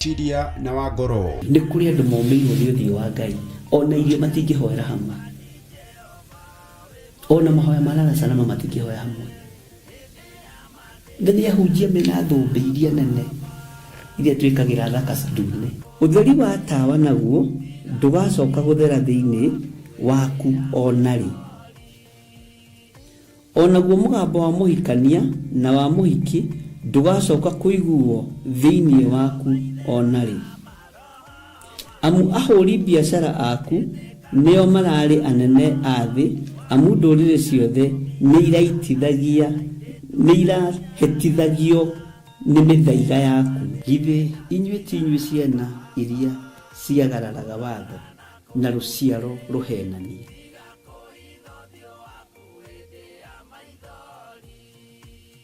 Meciria na wa ngoro. Nĩ kũrĩ andũ momĩirwo nĩ ũthiũ wa Ngai, ona irio matingĩhoera hamwe, ona mahoya ma lala salama matingĩhoya hamwe. Na nĩ ahunjia mena thũmbĩ iria nene iria twĩkagĩra thaka ndune. Ũtheri wa tawa naguo ndũgacoka gũthera thĩinĩ waku o na rĩ. O naguo mũgambo wa mũhikania na wa mũhiki ndũgacoka kũiguwo thĩinĩ waku o na rĩ. Amu ahũri biacara aku nĩo mararĩ anene a thĩ, amu ndũrĩrĩ ciothe nĩirahĩtithagio nĩ mĩthaiga yaku. Githĩ inyuĩ ti inyuĩ ciana iria ciagararaga watho, na rũciaro rũheenania?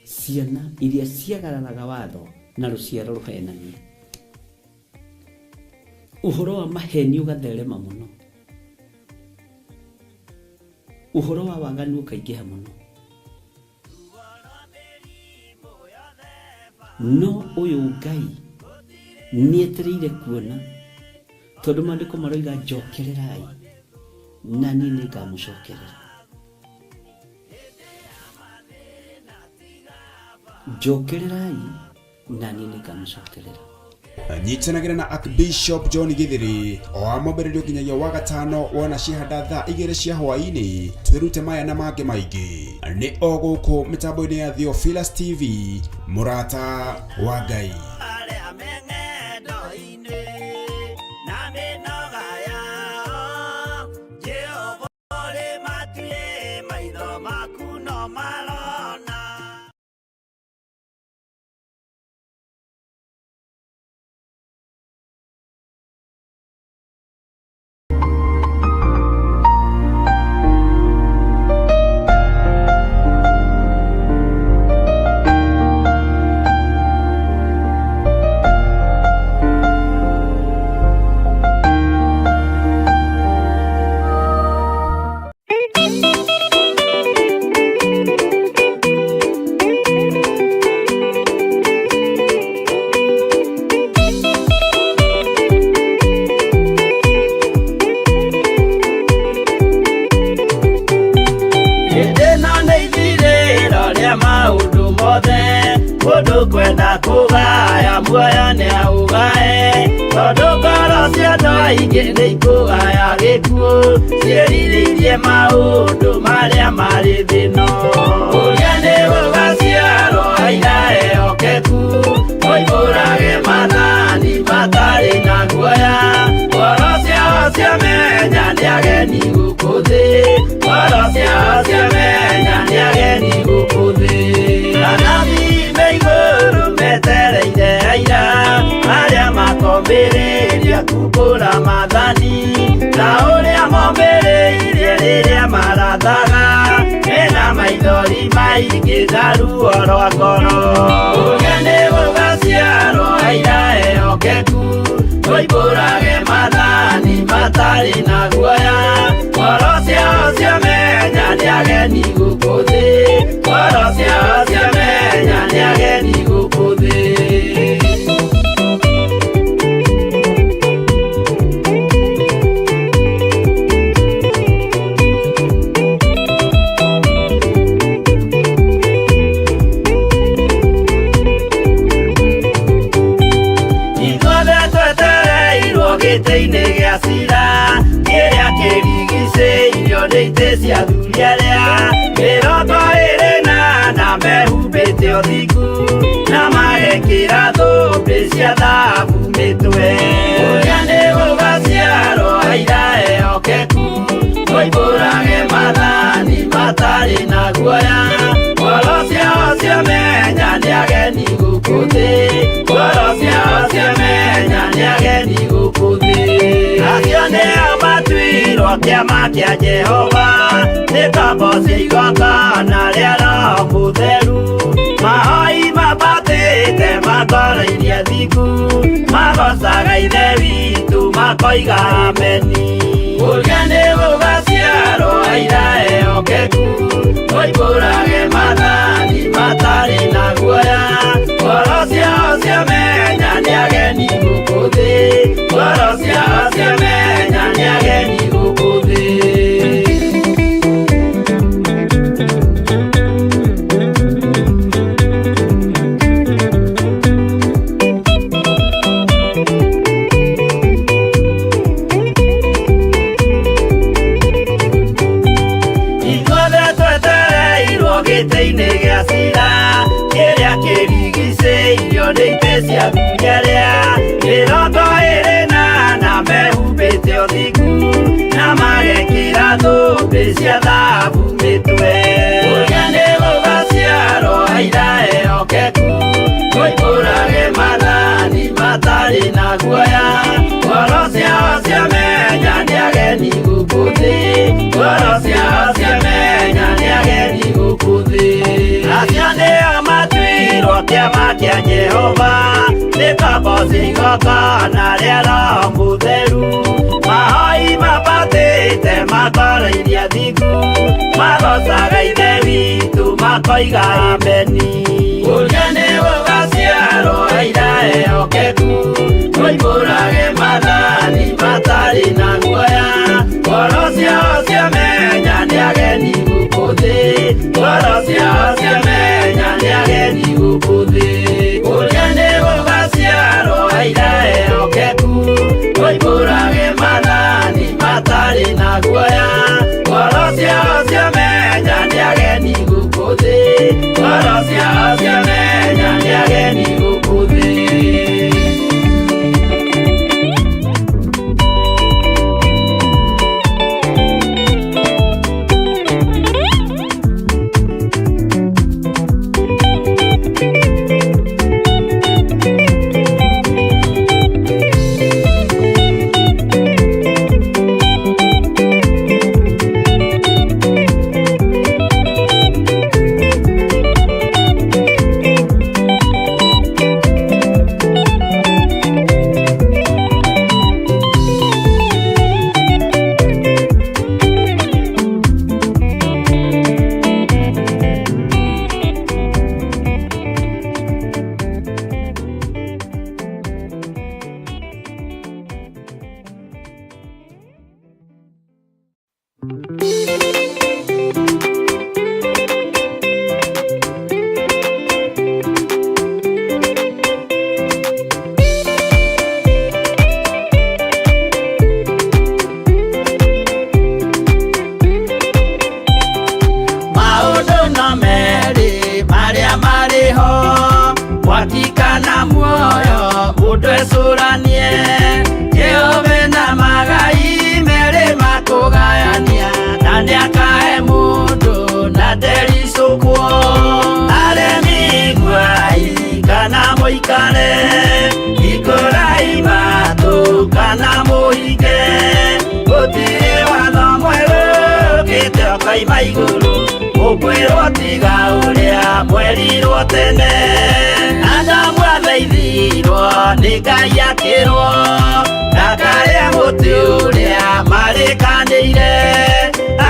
Ciana iria ciagararaga watho na rũciaro rũheenania. Ũhoro wa maheeni ũgatherema mũno, ũhoro wa waganu ũkaingĩha mũno. No ũyũ Ngai nĩetereire kuona, tondũ maandĩko maroiga njokererai na niĩ nĩngamũcokerera. Njokererai na niĩ nĩngamũcokerera. Nyitanagĩra na Archbishop John Githiri o wa mwambĩrĩrio nginyagia wa gatano wona ciahanda thaa igĩrĩ cia hwaĩ-inĩ twĩrute maya na mangĩ maingĩ nĩ o gũkũ mĩtambo-inĩ ya Theophilus TV mũrata wa Ngai. Arĩa me ng'endo-inĩ na mĩnoga yao, Jehova ũrĩ matuĩ, maitho maku no marona. Hĩndĩ ĩno nĩ ithirĩro rĩa maũndũ mothe, mũndũ kwenda kũgaya muoyo nĩ aũgae, tondũ ngoro cia andũ aingĩ nĩ ikũgaya gĩkuũ, ciĩrirĩirie maũndũ marĩa marĩ thĩ ĩno. Ũrĩa nĩ gũgaciarwo aira ehokeku, moimbũrage maathani matarĩ na guoya, ngoro ciao ciamenya nĩ ageni gũkũ thĩ, ngoro ciao ciamenya nĩ ageni gũkũ thĩ. Anabii me igũrũ metereire aira, arĩa makombĩrĩria kumbũra maathani, ta ũrĩa mombĩrĩirie rĩrĩa marathaga, mena maithori maingĩ na ruo rwa ngoro. Ũrĩa nĩ gũgaciarwo aira ehokeku, moimbũrage maathani matarĩ na guoya, ngoro ciao ciamenya nĩ ageni gũkũ thĩ, ngoro ciao ciamenya nĩ ageni gũkũ thĩ. Ithuothe twetereirwo gĩtĩ-inĩ gĩa cira, kĩrĩa kĩrigicĩirio nĩ itĩ cia athuri arĩa 24 mehumbĩte ũthingu na magekĩra thũmbĩ cia thahabu mĩtwe. Ũrĩa nĩ gũgaciarwo aira ehokeku, moimbũrage maathani matarĩ na guoya, ngoro ciao ciamenya nĩ ageni gũkũ thĩ, ngoro ciao ciamenya nĩ ageni gũkũ thĩ. Acio nĩo matuirwo kĩama kĩa Jehova, nĩ ngombo cia igongona rĩa Roho Mũtheru, mahoi mambatĩte makoro iria thingu, magocaga Ithe witũ makoiga ameni. Ũrĩa nĩ gũgaciarwo aira ehokeku, moimbũrage maathani matarĩ na guoya, ngoro ciao ciamenya nĩ ageni. ageni gũkũ thĩ, ngoro ciao ciamenya nĩ ageni gũkũ thĩ. Ithuothe twetereirwo gĩtĩ-inĩ gĩa cira kĩrĩa kĩrigicĩirio nĩ itĩ cia athuri arĩa 24 mehumbĩte ũthingu na magekĩra thũmbĩ cia thahabu mĩtwe. Ũrĩa nĩ gũgaciarwo aira ehokeku, moimbũrage maathani matarĩ na guoya, ngoro ciao ciamenya nĩ ageni gũkũ thĩ, ngoro ciao ciamenya nĩ ageni gũkũ thĩ. Acio nĩo matuirwo kĩama kĩa Jehova, nĩ ngombo cia igongona rĩa Roho Mũtheru, mahoi mabatĩte makoro iria thingu, magocaga Ithe witũ makoiga ameni. Ũrĩa nĩ gũgaciarwo aira ehokeku, moimbũrage maathani matarĩ na guoya, ngoro ciao ciamenya nĩ ageni gũkũ thĩ, ngoro ciao ciamenya nĩ ageni gũkũ thĩ. Ũrĩa nĩ gũgaciarwo aira ehokeku, moimbũrage maathani matarĩ na guoya, ngoro ciao ciamenya nĩ ageni gũkũ thĩ, ngoro ciao ciamenya nĩ ageni gũkũ thĩ. Maũndũ no merĩ marĩa marĩ ho, mwaki kana muoyo mũndũ ecũranie, Jehova na magai merĩ makũgayania, na nĩakahe mũndũ na ndericũkwo. Aremi iguai kana mũikare, hingũrai matũ kana mũhinge, gũtirĩ watho mwerũ ũkĩte ũkoima igũrũ, ũkwĩrwo tiga ũrĩa mwerirwo tene. Adamu athaithirwo nĩ Ngai akĩrwo ndakarĩe mũtĩ ũrĩa marĩkanĩire,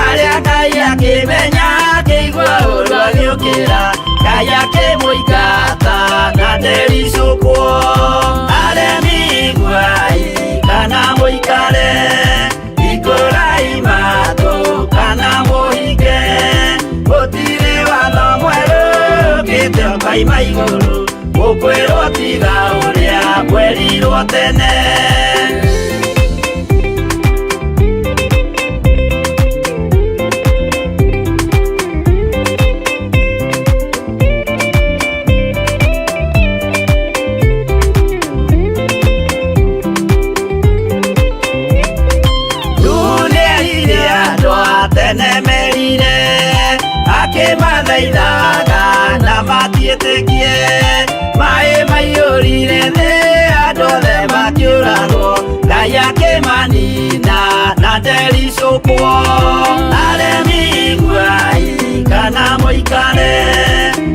arĩa Ngai akĩmenya akĩigua ũru agĩũkĩra, Ngai akĩmũingata na ndericũkwo. Aremi iguai kana mũikare, hingũrai matũ kana mũhinge, gũtirĩ watho mwerũ ũkĩte ũkoima igũrũ, ũkwĩrwo tiga ũrĩa mwerirwo tene. Nĩerire andũ a tene merire, akĩmathaithaga na matiĩtĩkie, maĩ maiyũrire thĩ andũ othe makĩũragwo, Ngai akĩmanina na ndericũkwo. Aremi iguai kana mũikare,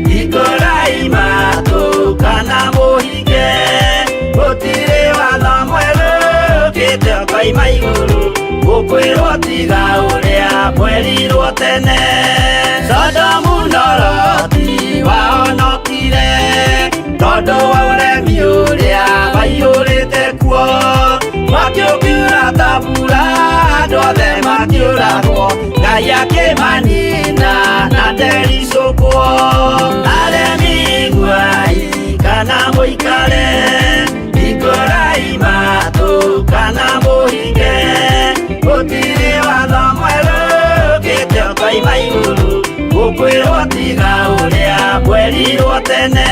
hingũrai matũ kana mũhinge, gũtirĩ watho mwerũ ũkĩte ũkoima igũrũ, ũkwĩrwo tiga ũrĩa mwerirwo tene. Sodomu na Loti wahonokire, tondũ wa ũremi ũrĩa waiyũrĩte. Ngai akĩmanina na ndericũkwo. Aremi iguai kana mũikare, hingũrai matũ kana mũhinge, gũtirĩ watho mwerũ ũkĩte ũkoima igũrũ, gũkwĩrwo tiga ũrĩa mwerirwo tene.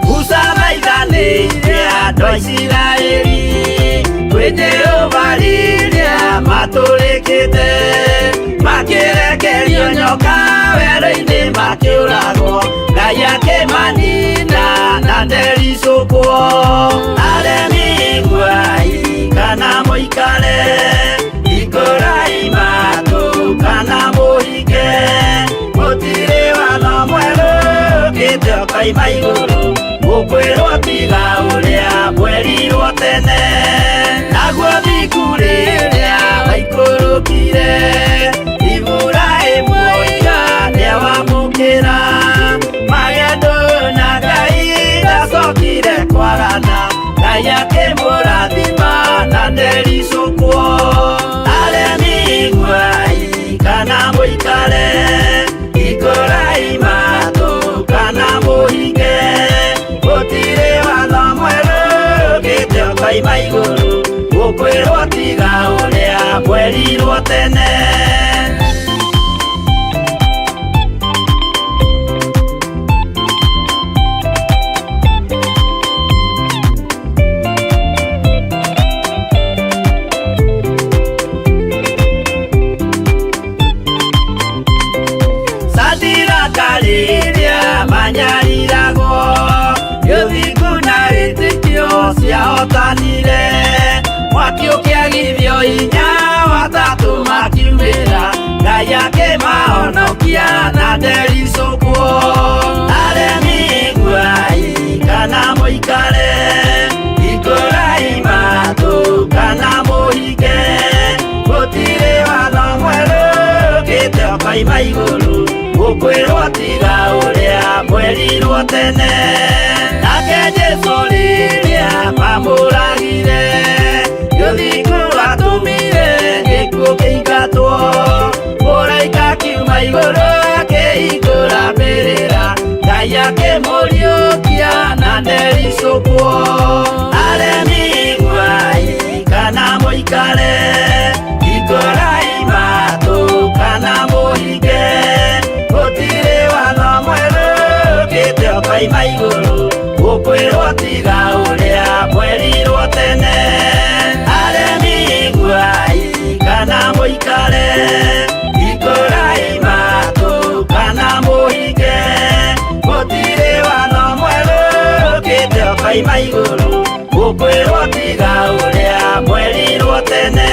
Musa maithanĩire andũ a Isiraeli kwĩ Jehova rĩrĩa matũrĩkĩte, makĩrekerio nyoka werũ-inĩ makĩũragwo, Ngai akĩmanina na ndericũkwo. Aremi iguai kana mũikare, hingũrai matũ kana mũhinge, gũtirĩ watho mwerũ ũkĩte ũkoima igũrũ, gũkwĩrwo tiga ũrĩa mwerirwo tene. Naguo thingu rĩrĩa waikũrũkire, Iburahĩmu oiga nĩawamũkĩra, magendo na Ngai ndacokire kwagana, Ngai akĩmũrathima na ndericũkwo. Aremi iguai kana mũikare, hingũrai matũ kana mũhinge, gũtirĩ watho mwerũ ũkĩte ũkoima igũrũ, gũkwĩrwo tiga ũrĩa mwerirwo tene. Sadiraka rĩrĩa manyariragwo, gĩthingu na wĩtĩkio ciahotanire, mwaki ũkĩagithio hinya watatũ makiumĩra, Ngai akĩmahonokia na ndericũkwo. Aremi iguai kana mũikare, hingũrai matũ kana mũhinge, gũtirĩ watho mwerũ ũkĩte ũkoima igũrũ, gũkwĩrwo tiga ũrĩa mwerirwo tene. Nake Jesũ rĩrĩa mamũragire, gĩthingu atũmire gĩkuũ kĩingatwo, mũraika akiuma igũrũ akĩhingũra mbĩrĩra, Ngai akĩmũriũkia na ndericũkwo. Aremi iguai kana mũikare, hingũrai matũ kana mũhinge, gũtirĩ watho mwerũ ũkĩte ũkoima igũrũ, gũkwĩrwo tiga ũrĩa mwerirwo tene. Aremi iguai kana mũikare, hingũrai matũ kana mũhinge, gũtirĩ watho mwerũ ũkĩte ũkoima igũrũ, gũkwĩrwo tiga ũrĩa mwerirwo tene.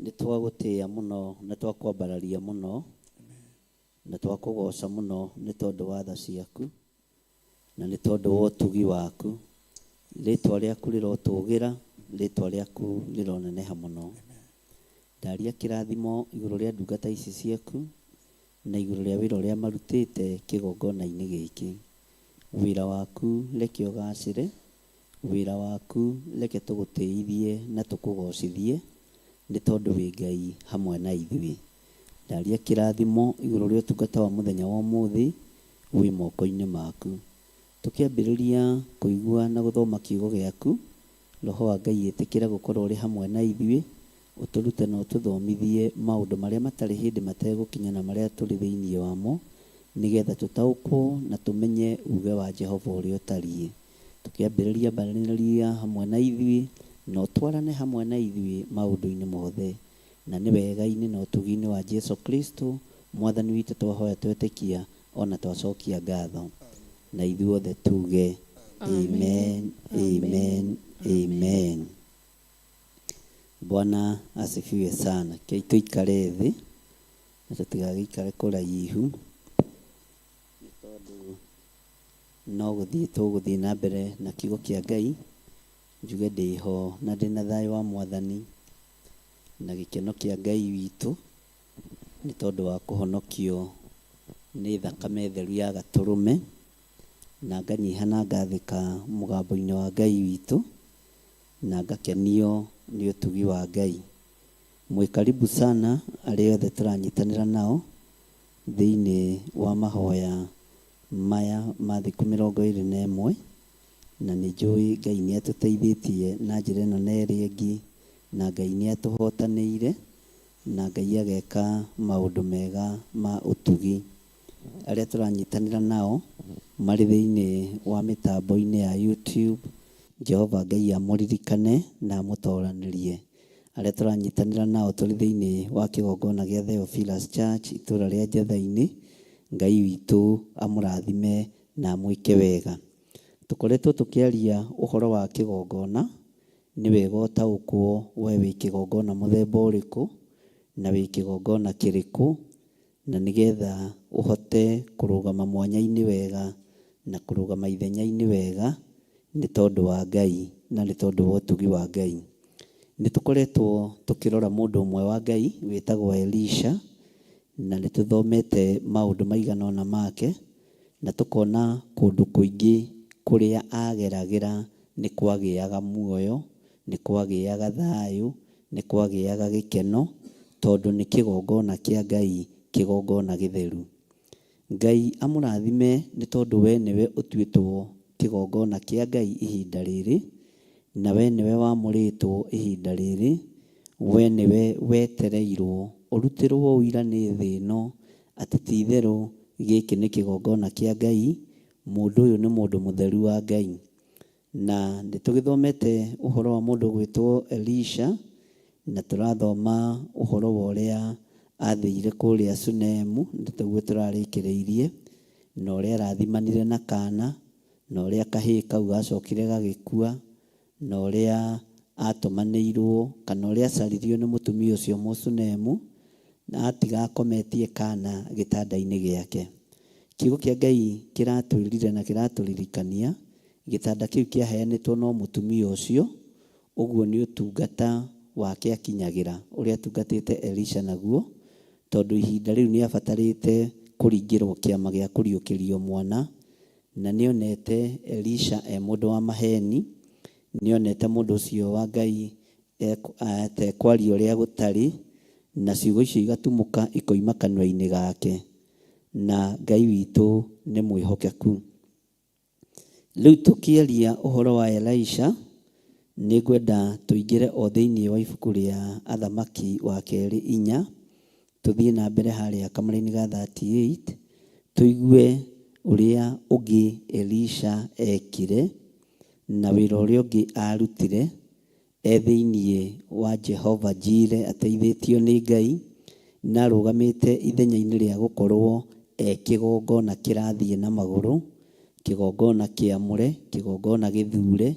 Nĩ twagũtĩĩa mũno na twakwambararia mũno na twakũgoca mũno nĩ tondũ wa tha ciaku na nĩ tondũ wa ũtugi waku. Rĩtwa rĩaku rĩrotũgĩra, rĩtwa rĩaku rĩroneneha mũno. Ndaria kĩrathimo igũrũ rĩa ndungata ici ciaku na igũrũ rĩa wĩra ũrĩa marutĩte kĩgongona-inĩ gĩkĩ. Wĩra waku reke ũgacĩre, wĩra waku reke tũgũtĩithie na tũkũgocithie, nĩ tondũ wĩ Ngai hamwe na ithuĩ. Ndaria kĩrathimo igũrũ rĩa ũtungata wa mũthenya wa ũmũthĩ wĩ moko-inĩ maku. Tũkĩambĩrĩria kũigua na gũthoma kiugo gĩaku, Roho wa Ngai ĩtĩkĩra gũkorwo ũrĩ hamwe na ithuĩ, ũtũrute na ũtũthomithie maũndũ marĩa matarĩ hĩndĩ mategũkinya na marĩa tũrĩ thĩinĩ wamo, nĩgetha tũtaũkwo na tũmenye uuge wa Jehova ũrĩa ũtariĩ. Tũkĩambĩrĩria mbaranĩria hamwe na ithuĩ, na ũtwarane hamwe na ithuĩ maũndũ-inĩ mothe. Na nĩ wega-inĩ na ũtugi-inĩ wa Jesu Kristo, Mwathani witũ twahoya twetĩkia, ona twacokia ngatho. Na ithuothe tuge, Amen, amen, amen. Bwana asifiwe sana. Kei tũikare thĩ, na tũtigagĩikare kũraihu, nĩ tondũ no gũthiĩ tũgũthiĩ na mbere na kiugo kĩa Ngai. Njuge ndĩho na ndĩna thayũ wa Mwathani na gĩkeno kĩa Ngai witũ, nĩ tondũ wa kũhonokio nĩ thakame theru ya Gatũrũme, na nganyiha na ngathĩka mũgambo-inĩ wa Ngai witũ, na ngakenio nĩ ũtugi wa Ngai. Mwĩ karibu sana arĩa othe tũranyitanĩra nao thĩinĩ wa mahoya maya ma thikũ 21, na nĩ njũĩ Ngai nĩ atũteithĩtie na njĩra ĩno na ĩrĩa ĩngĩ, na Ngai nĩ atũhotanĩire, na Ngai ageka maũndũ mega ma ũtugi. Arĩa tũranyitanĩra nao marĩ thĩinĩ wa mĩtambo-inĩ ya YouTube, Jehova Ngai amũririkane na amũtoranĩrie. Arĩa tũranyitanĩra nao tũrĩ thĩinĩ wa kĩgongona gĩa Theophilus Church itũũra rĩa Njetha-inĩ, Ngai witũ amũrathime na amwĩke wega. Tũkoretwo tũkĩaria ũhoro wa kĩgongona, nĩ wega ũtaũkwo we wĩ kĩgongona mũthemba ũrĩkũ, na wĩ kĩgongona kĩrĩkũ, na nĩgetha ũhote kũrũgama mwanya-inĩ wega na kũrũgama ithenya-inĩ wega, nĩ tondũ wa Ngai na nĩ tondũ wa ũtugi wa Ngai. Nĩ tũkoretwo tũkĩrora mũndũ ũmwe wa Ngai wĩtagwo Elisha, na nĩ tũthomete maũndũ maigana ũna make, na tũkona kũndũ kũingĩ kũrĩa ageragĩra nĩ kwagĩaga muoyo, nĩ kwagĩaga thayũ, nĩ kwagĩaga gĩkeno, tondũ nĩ kĩgongona kĩa Ngai, kĩgongona gĩtheru. Ngai amũrathime nĩ tondũ we nĩwe ũtuĩtwo kĩgongona kĩa Ngai ihinda rĩrĩ, na we nĩwe wamũrĩtwo ihinda rĩrĩ, we nĩwe wetereirwo ũrutĩrwo ũira nĩ thĩ ĩno atĩ ti itherũ gĩkĩ nĩ kĩgongona kĩa Ngai, mũndũ ũyũ nĩ mũndũ mũtheru wa Ngai. Na nĩ tũgĩthomete ũhoro wa mũndũ ũgwĩtwo Elisha, na tũrathoma ũhoro wa ũrĩa athĩire kũrĩa Sunemu, nĩ taguo tũrarĩkĩrĩirie, na ũrĩa arathimanire na kana, na ũrĩa kahĩĩ kau gacokire gagĩkua, na ũrĩa atũmanĩirwo, kana ũrĩa acaririo nĩ mũtumia ũcio Mũsunemu, na atiga akometie kana gĩtanda-inĩ gĩake. Kiugo kĩa Ngai kĩratwĩrire na kĩratũririkania, gĩtanda kĩu kĩaheanĩtwo no mũtumia ũcio, ũguo nĩ ũtungata wake akinyagĩra, ũrĩa atungatĩte Elisha naguo, tondũ ihinda rĩu nĩ abatarĩte kũringĩrwo kĩama gĩa kũriũkĩrio mwana, na nĩonete Elisha e mũndũ wa maheni, nĩonete mũndũ ũcio wa Ngai atekwaria ũrĩa gũtarĩ, na ciugo icio igatumũka ikoima kanua-inĩ gake, na Ngai witũ nĩ mwĩhokeku. Rĩu tũkĩaria ũhoro wa Elisha, nĩ ngwenda tũingĩre o thĩinĩ wa ibuku rĩa Athamaki wa kerĩ 4, tũthiĩ na mbere harĩa kamũraini ga 38, tũigue ũrĩa ũngĩ Elisha ekire, na wĩra ũrĩa ũngĩ arutire, e thĩinĩ wa Jehova Jire ateithĩtio nĩ Ngai, na arũgamĩte ithenya-inĩ rĩa gũkorwo e kĩgongona kĩrathiĩ na magũrũ, kĩgongona kĩamũre, kĩgongona gĩthure,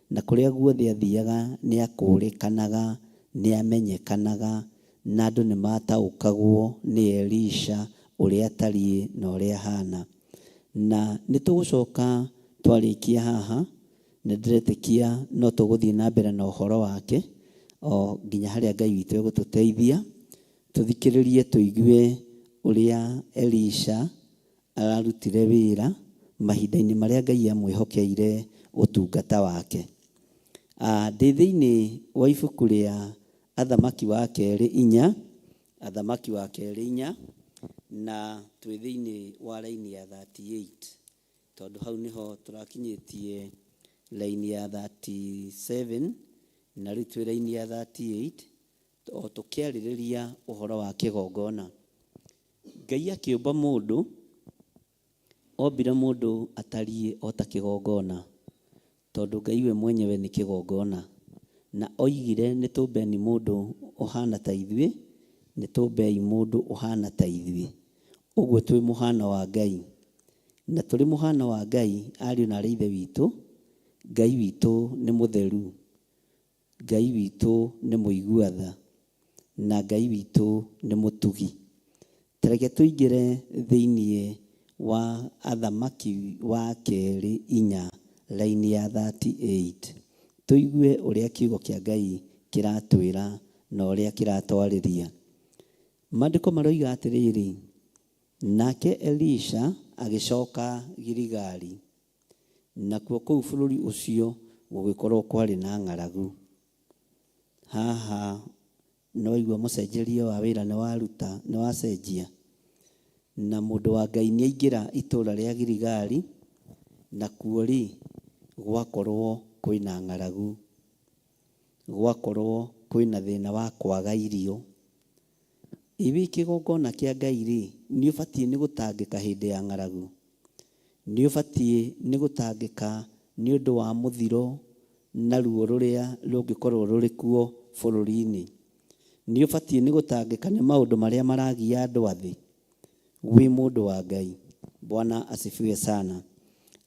na kũrĩa guothe athiaga nĩ akũrĩkanaga, nĩ amenyekanaga, na andũ nĩ mataũkagwo nĩ Elisha ũrĩa atariĩ na ũrĩa ahana. Na nĩ tũgũcoka twarĩkia haha, nĩ ndĩretĩkia no tũgũthiĩ na mbere na ũhoro wake o nginya harĩa Ngai witũ egũtũteithia, tũthikĩrĩrie tũigue ũrĩa Elisha ararutire wĩra mahinda-inĩ marĩa Ngai amwĩhokeire ũtungata wake. Ndĩ thĩinĩ wa ibuku rĩa Athamaki wa kerĩ 4, Athamaki wa kerĩ 4, na twĩ thĩinĩ wa raini ya 38, tondũ hau nĩho tũrakinyĩtie raini ya 37, na rĩu twĩ raini ya 38, o tũkĩarĩrĩria ũhoro wa kĩgongona. Ngai akĩũmba mũndũ, ombire mũndũ atariĩ o ta kĩgongona. Tondũ Ngai we mwenyewe nĩ kĩgongona. Na oigire nĩ tũmbeni mũndũ ũhana ta ithuĩ, nĩ tũmbei mũndũ ũhana ta ithuĩ. Ũguo twĩ mũhano wa Ngai. Na tũrĩ mũhano wa Ngai, ariũ na aarĩ a Ithe witũ, Ngai witũ nĩ mũtheru. Ngai witũ nĩ mũigua tha. Na Ngai witũ nĩ mũtugi. Ta reke tũingĩre thĩinĩ wa Athamaki wa Kerĩ inya raini ya 38 tũigue ũrĩa kiugo kĩa Ngai kĩratwĩra na ũrĩa kĩratwarĩria. Maandĩko maroiga atĩrĩrĩ, Nake Elisha agĩcoka Giligali, nakuo kũu bũrũri ũcio gũgĩkorũo kwarĩ na ng'aragu. Haha Nĩwaigua mũcenjerie wa wĩra nĩwaruta nĩwacenjia? Na mũndũ wa Ngai nĩaingĩra itũra rĩa Giligali, nakuo-rĩ, gwakorwo kwĩna ng'aragu, gwakorwo kwĩna thĩna wa kwaga irio. Ĩ wĩ kĩgongona kĩa Ngai-rĩ, nĩũbatiĩ nĩ gũtangĩka hĩndĩ ya ng'aragu? Nĩũbatiĩ nĩ gũtangĩka nĩũndũ wa mũthiro na ruo rũrĩa rũngĩkorwo rũrĩ kuo bũrũri-inĩ? Nĩũbatiĩ nĩ gũtangĩka nĩ maũndũ marĩa maragia andũ a thĩ? Wĩ mũndũ wa Ngai? Bwana asifiwe sana.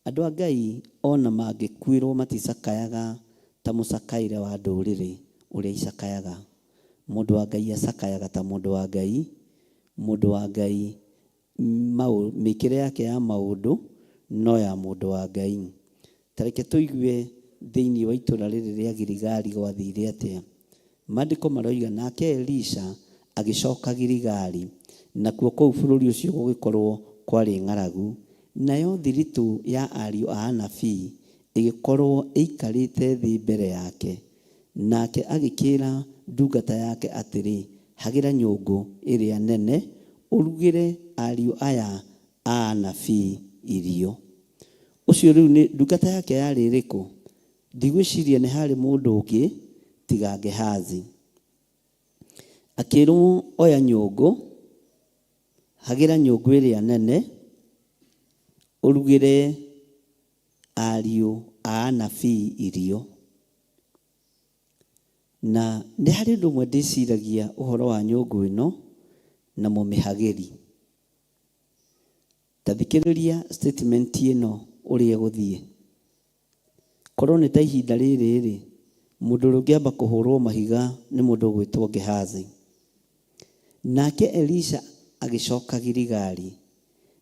Andũ a Ngai ona mangĩkuĩrwo maticakayaga ta mũcakaĩre wa ndũrĩrĩ ũrĩa icakayaga. Mũndũ wa Ngai acakayaga ta mũndũ wa Ngai. Mũndũ wa Ngai Mĩĩkĩre yake ya maũndũ no ya mũndũ wa Ngai. Ta reke tũigue thĩinĩ wa itũũra rĩrĩ rĩa Giligali gwathiire atĩa. Maandĩko maroiga, Nake Elisha agĩcoka Giligali, nakuo kũu bũrũri ũcio gũgĩkorũo kwarĩ ng'aragu, nayo thiritũ ya ariũ a anabii ĩgĩkorũo ĩikarĩte thĩ mbere yake. Nake agĩkĩĩra ndungata yake atĩrĩ, Hagĩra nyũngũ ĩrĩa nene, ũrugĩre ariũ aya a anabii irio. Ũcio rĩu nĩ, ndungata yake yarĩ ĩrĩkũ? Ndigwĩciria nĩ haarĩ mũndũ ũngĩ tiga Gehazi. Akĩĩrwo, Oya nyũngũ, hagĩra nyũngũ ĩrĩa nene, ũrugĩre ariũ a anabii irio. Na nĩ harĩ ũndũ ũmwe ndĩciragia ũhoro wa nyũngũ ĩno na mũmĩhagĩri. Ta thikĩrĩria statement ĩno ũrĩa ĩgũthiĩ. Korwo nĩ ta ihinda rĩrĩ-rĩ, mũndũ ũrĩa ũngĩamba kũhũrwo mahiga nĩ mũndũ ũgwĩtwo Gehazi. Nake Elisha agĩcoka Giligali,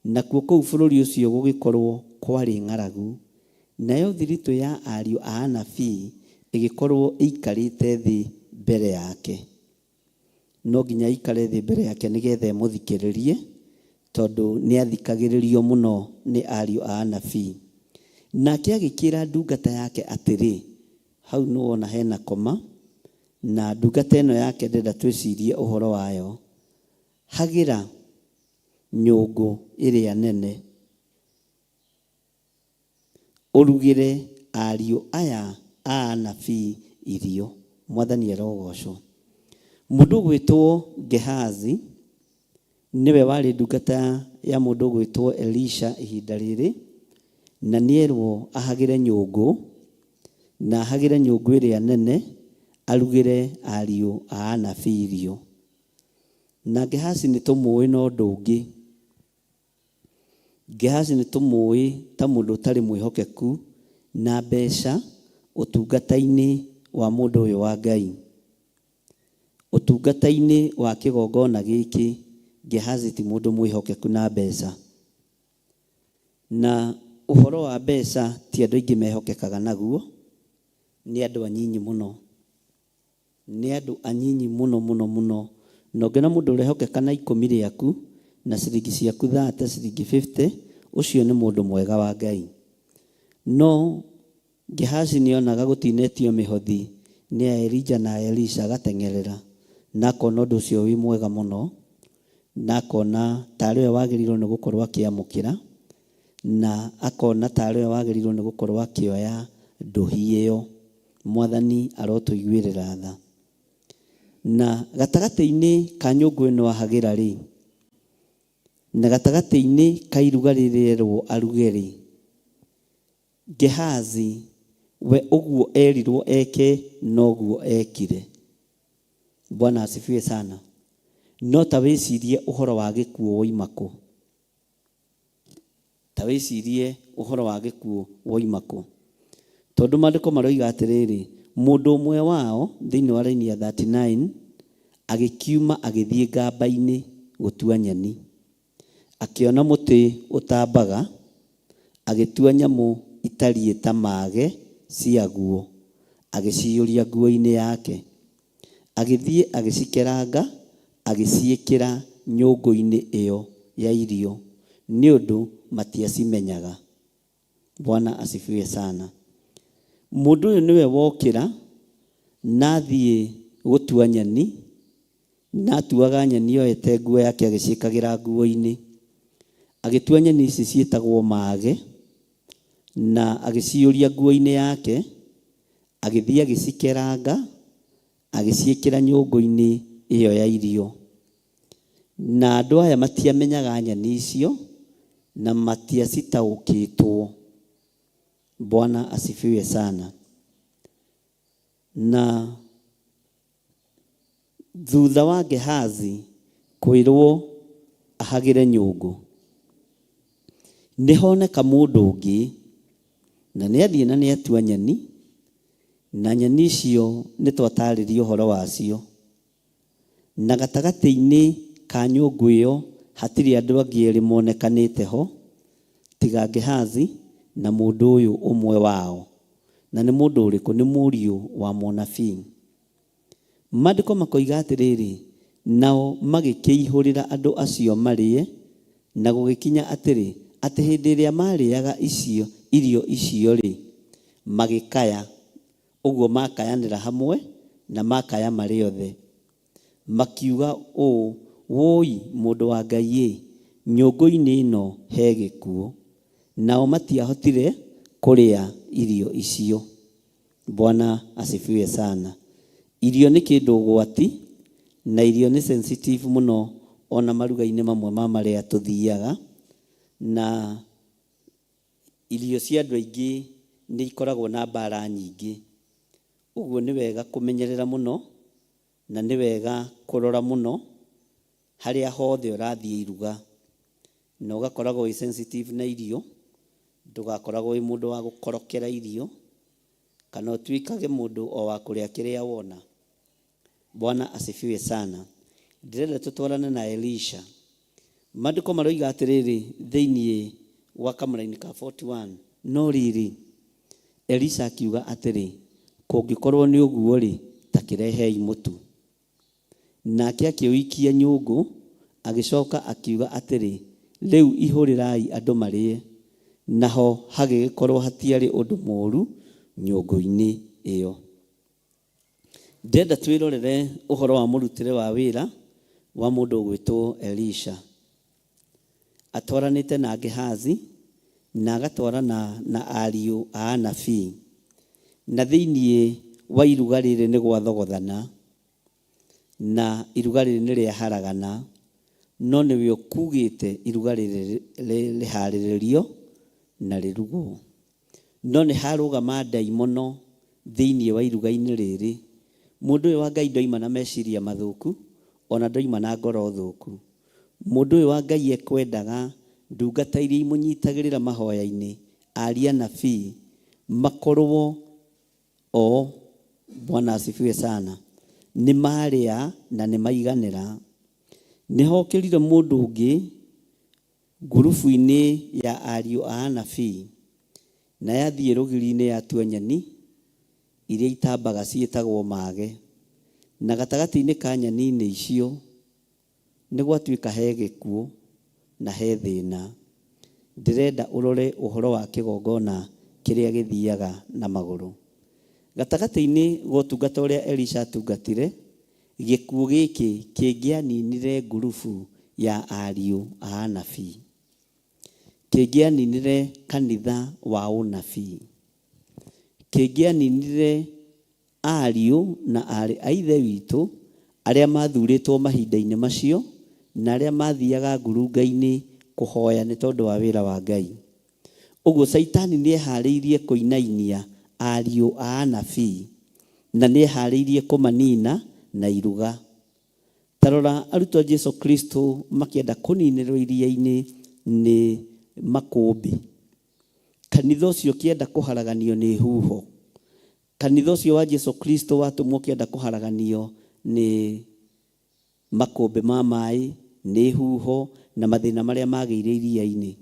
nakuo kũu bũrũri ũcio gũgĩkorũo kwarĩ ng'aragu, nayo thiritũ ya ariũ a anabii ĩgĩkorũo ĩikarĩte thĩ mbere yake. No nginya ĩikare thĩ mbere yake nĩgetha ĩmũthikĩrĩrie, tondũ nĩathikagĩrĩrio mũno nĩ ariũ a anabii. Nake agĩkĩĩra ndungata yake atĩrĩ, Hau nĩwona hena koma, na ndungata ĩno yake ndĩrenda twĩcirie ũhoro wayo, Hagĩra nyũngũ ĩrĩa nene, ũrugĩre ariũ aya a anabii irio. Mwathani arogoocwo. Mũndũ ũgwĩtwo Gehazi nĩwe warĩ ndungata ya mũndũ ũgwĩtwo Elisha ihinda rĩrĩ, na nĩerwo ahagĩre nyũngũ, na ahagĩre nyũngũ ĩrĩa nene, arugĩre ariũ a anabii irio. Na Gehazi nĩtũmũĩ na ũndũ ũngĩ. Gehazi nĩ tũmũĩ ta mũndũ ũtarĩ mwĩhokeku na mbeca ũtungata-inĩ wa mũndũ ũyũ wa Ngai. Ũtungata-inĩ wa kĩgongona gĩkĩ, Gehazi ti mũndũ mwĩhokeku na mbeca. Na ũhoro wa mbeca ti andũ aingĩ mehokekaga naguo, nĩ andũ anyinyi mũno. Nĩ andũ anyinyi mũno mũno mũno. Na ũngĩona mũndũ ũrehokeka na ikũmi rĩaku, na ciringi ciaku thate, ciringi fifty, ũcio nĩ mũndũ mwega wa Ngai. No Gehazi nĩonaga gũtinetio mĩhothi nĩ a Elija na Elisha agateng'erera, na akona ũndũ ũcio wĩ mwega mũno, na akona tarĩ we wagĩrĩirwo nĩ gũkorwo akĩamũkĩra, na akona tarĩ we wagĩrĩirwo nĩ gũkorwo akĩoya ndũhi ĩyo. Mwathani arotũiguĩrĩra tha. Na gatagatĩ-inĩ ka nyũngũ ĩno ahagĩra-rĩ, na gatagatĩ-inĩ ka iruga rĩrĩ erwo aruge-rĩ, Gehazi We ũguo erirwo eke noguo ekire. Bwana asifiwe sana. No ta wĩcirie ũhoro wa gĩkuũ woima kũ? Ta wĩcirie ũhoro wa gĩkuũ woima kũ? Tondũ maandĩko maroiga atĩrĩrĩ, mũndũ ũmwe wao thĩinĩ wa raini ya 39 agĩkiuma agĩthiĩ ngamba-inĩ gũtua nyeni. Akĩona mũtĩ ũtambaga, agĩtua nyamũ itariĩ ta mage ciaguo, agĩciyũria nguo-inĩ yake. Agĩthiĩ agĩcikeranga, agĩciĩkĩra nyũngũ-inĩ ĩyo ya irio, nĩ ũndũ matiacimenyaga. Bwana asifiwe sana. Mũndũ ũyũ nĩwe wokĩra na athiĩ gũtua nyeni, na atuaga nyeni oete nguo yake agĩciĩkagĩra nguo-inĩ. Agĩtua nyeni ici ciĩtagwo mage, na agĩciyũria nguo-inĩ yake, agĩthiĩ agĩcikeranga, agĩciĩkĩra nyũngũ-inĩ ĩyo ya irio. Na andũ aya matiamenyaga nyeni icio, na matiacitaũkĩtwo. Bwana asifiwe sana. Na thutha wa Gehazi kwĩrwo ahagĩre nyũngũ, nĩ honeka mũndũ ũngĩ, na nĩ athiĩ na nĩ atua nyeni, na nyeni icio nĩ twatarĩria ũhoro wacio. Na gatagatĩ-inĩ ka nyũngũ ĩyo hatirĩ andũ angĩ erĩ monekanĩte ho, tiga Gehazi na mũndũ ũyũ ũmwe wao. Na nĩ mũndũ ũrĩkũ? Nĩ mũriũ wa mũnabii. Maandĩko makoiga atĩrĩrĩ, nao magĩkĩihũrĩra andũ acio marĩe, na gũgĩkinya atĩrĩ, atĩ hĩndĩ ĩrĩa maarĩaga icio irio icio-rĩ, magĩkaya, ũguo makayanĩra hamwe na makaya marĩ othe. Makiuga ũũ, Wũi, mũndũ wa Ngai-ĩ, nyũngũ-inĩ ĩno he gĩkuũ! Nao matiahotire kũrĩa irio icio. Bwana asifiwe sana. Irio nĩ kĩndũ ũgwati, na irio nĩ sensitive mũno ona maruga-inĩ mamwe ma marĩa tũthiaga, na irio cia andũ aingĩ nĩ ikoragwo na mbara nyingĩ. Ũguo nĩ wega kũmenyerera mũno, na nĩ wega kũrora mũno harĩa hothe ũrathiĩ iruga, na ũgakoragwo wĩ sensitive na irio, ndũgakoragwo wĩ mũndũ wa gũkorokera irio, kana ũtuĩkage mũndũ o wa kũrĩa kĩrĩa wona. Bwana asifiwe sana. Ndĩrenda tũtwarane na Elisha. Maandĩko maroiga atĩrĩrĩ thĩinĩ wa kamũraini ka 41, no rĩrĩ, Elisha akiuga atĩrĩ, kũngĩkorwo nĩ ũguo-rĩ, ta kĩrehei mũtu. Nake akĩũikia nyũngũ, agĩcoka akiuga atĩrĩ, rĩu ihũrĩrai andũ marĩe. Naho hagĩgĩkorwo hatiarĩ ũndũ mũũru nyũngũ-inĩ ĩyo. Ndĩrenda twĩrorere ũhoro wa mũrutĩre wa wĩra wa mũndũ ũgwĩtwo Elisha. Atwaranĩte na Gehazi na agatwarana na ariũ a anabii. Na thĩinĩ wa iruga rĩrĩ nĩ gwathogothana, na iruga rĩrĩ nĩ rĩaharagana, no nĩwe ũkugĩte iruga rĩrĩ rĩharĩrĩrio na rĩrugwo. No nĩ harũgama ndaimono thĩinĩ wa iruga-inĩ rĩrĩ. Mũndũ ũyũ wa Ngai ndoima na meciria mathũku, ona ndoima na ngoro thũku. Mũndũ ũyũ wa Ngai ekwendaga ndungata iria imũnyitagĩrĩra mahoya-inĩ, aria anabii, makorwo o, Bwana asifiwe sana, nĩ marĩa na nĩ maiganĩra. Nĩ hokĩrire mũndũ ũngĩ ngurubu-inĩ ya ariũ a anabii, na yathiĩ rũgiri-inĩ yatua nyeni iria itambaga ciĩtagwo mage, na gatagatĩ-inĩ ka nyeni-inĩ icio nĩ gwatuĩka he gĩkuũ na he thĩna. Ndĩrenda ũrore ũhoro wa kĩgongona kĩrĩa gĩthiaga na magũrũ. Gatagatĩ-inĩ ga ũtungata ũrĩa Elisha atungatire, gĩkuũ gĩkĩ kĩngĩaninire ngurubu ya ariũ a anabii. Kĩngĩaninire kanitha wa ũnabii. Kĩngĩaninire ariũ na aarĩ a Ithe witũ arĩa maathurĩtwo mahinda-inĩ macio na arĩa maathiaga ngurunga-inĩ kũhoya nĩ tondũ wa wĩra wa Ngai. Ũguo Caitani nĩ eharĩirie kũinainia ariũ a anabii, na nĩeharĩirie kũmanina na iruga. Ta rora arutwo a Jesu Kristo makĩenda kũninĩrwo iria-inĩ nĩ makũmbĩ. Kanitha ũcio ũkĩenda kũharaganio nĩ huho. Kanitha ũcio wa Jesu Kristo watũmwo ũkĩenda kũharaganio nĩ makũmbĩ ma maĩ, nĩ huho, na mathĩna marĩa magĩire iria-inĩ.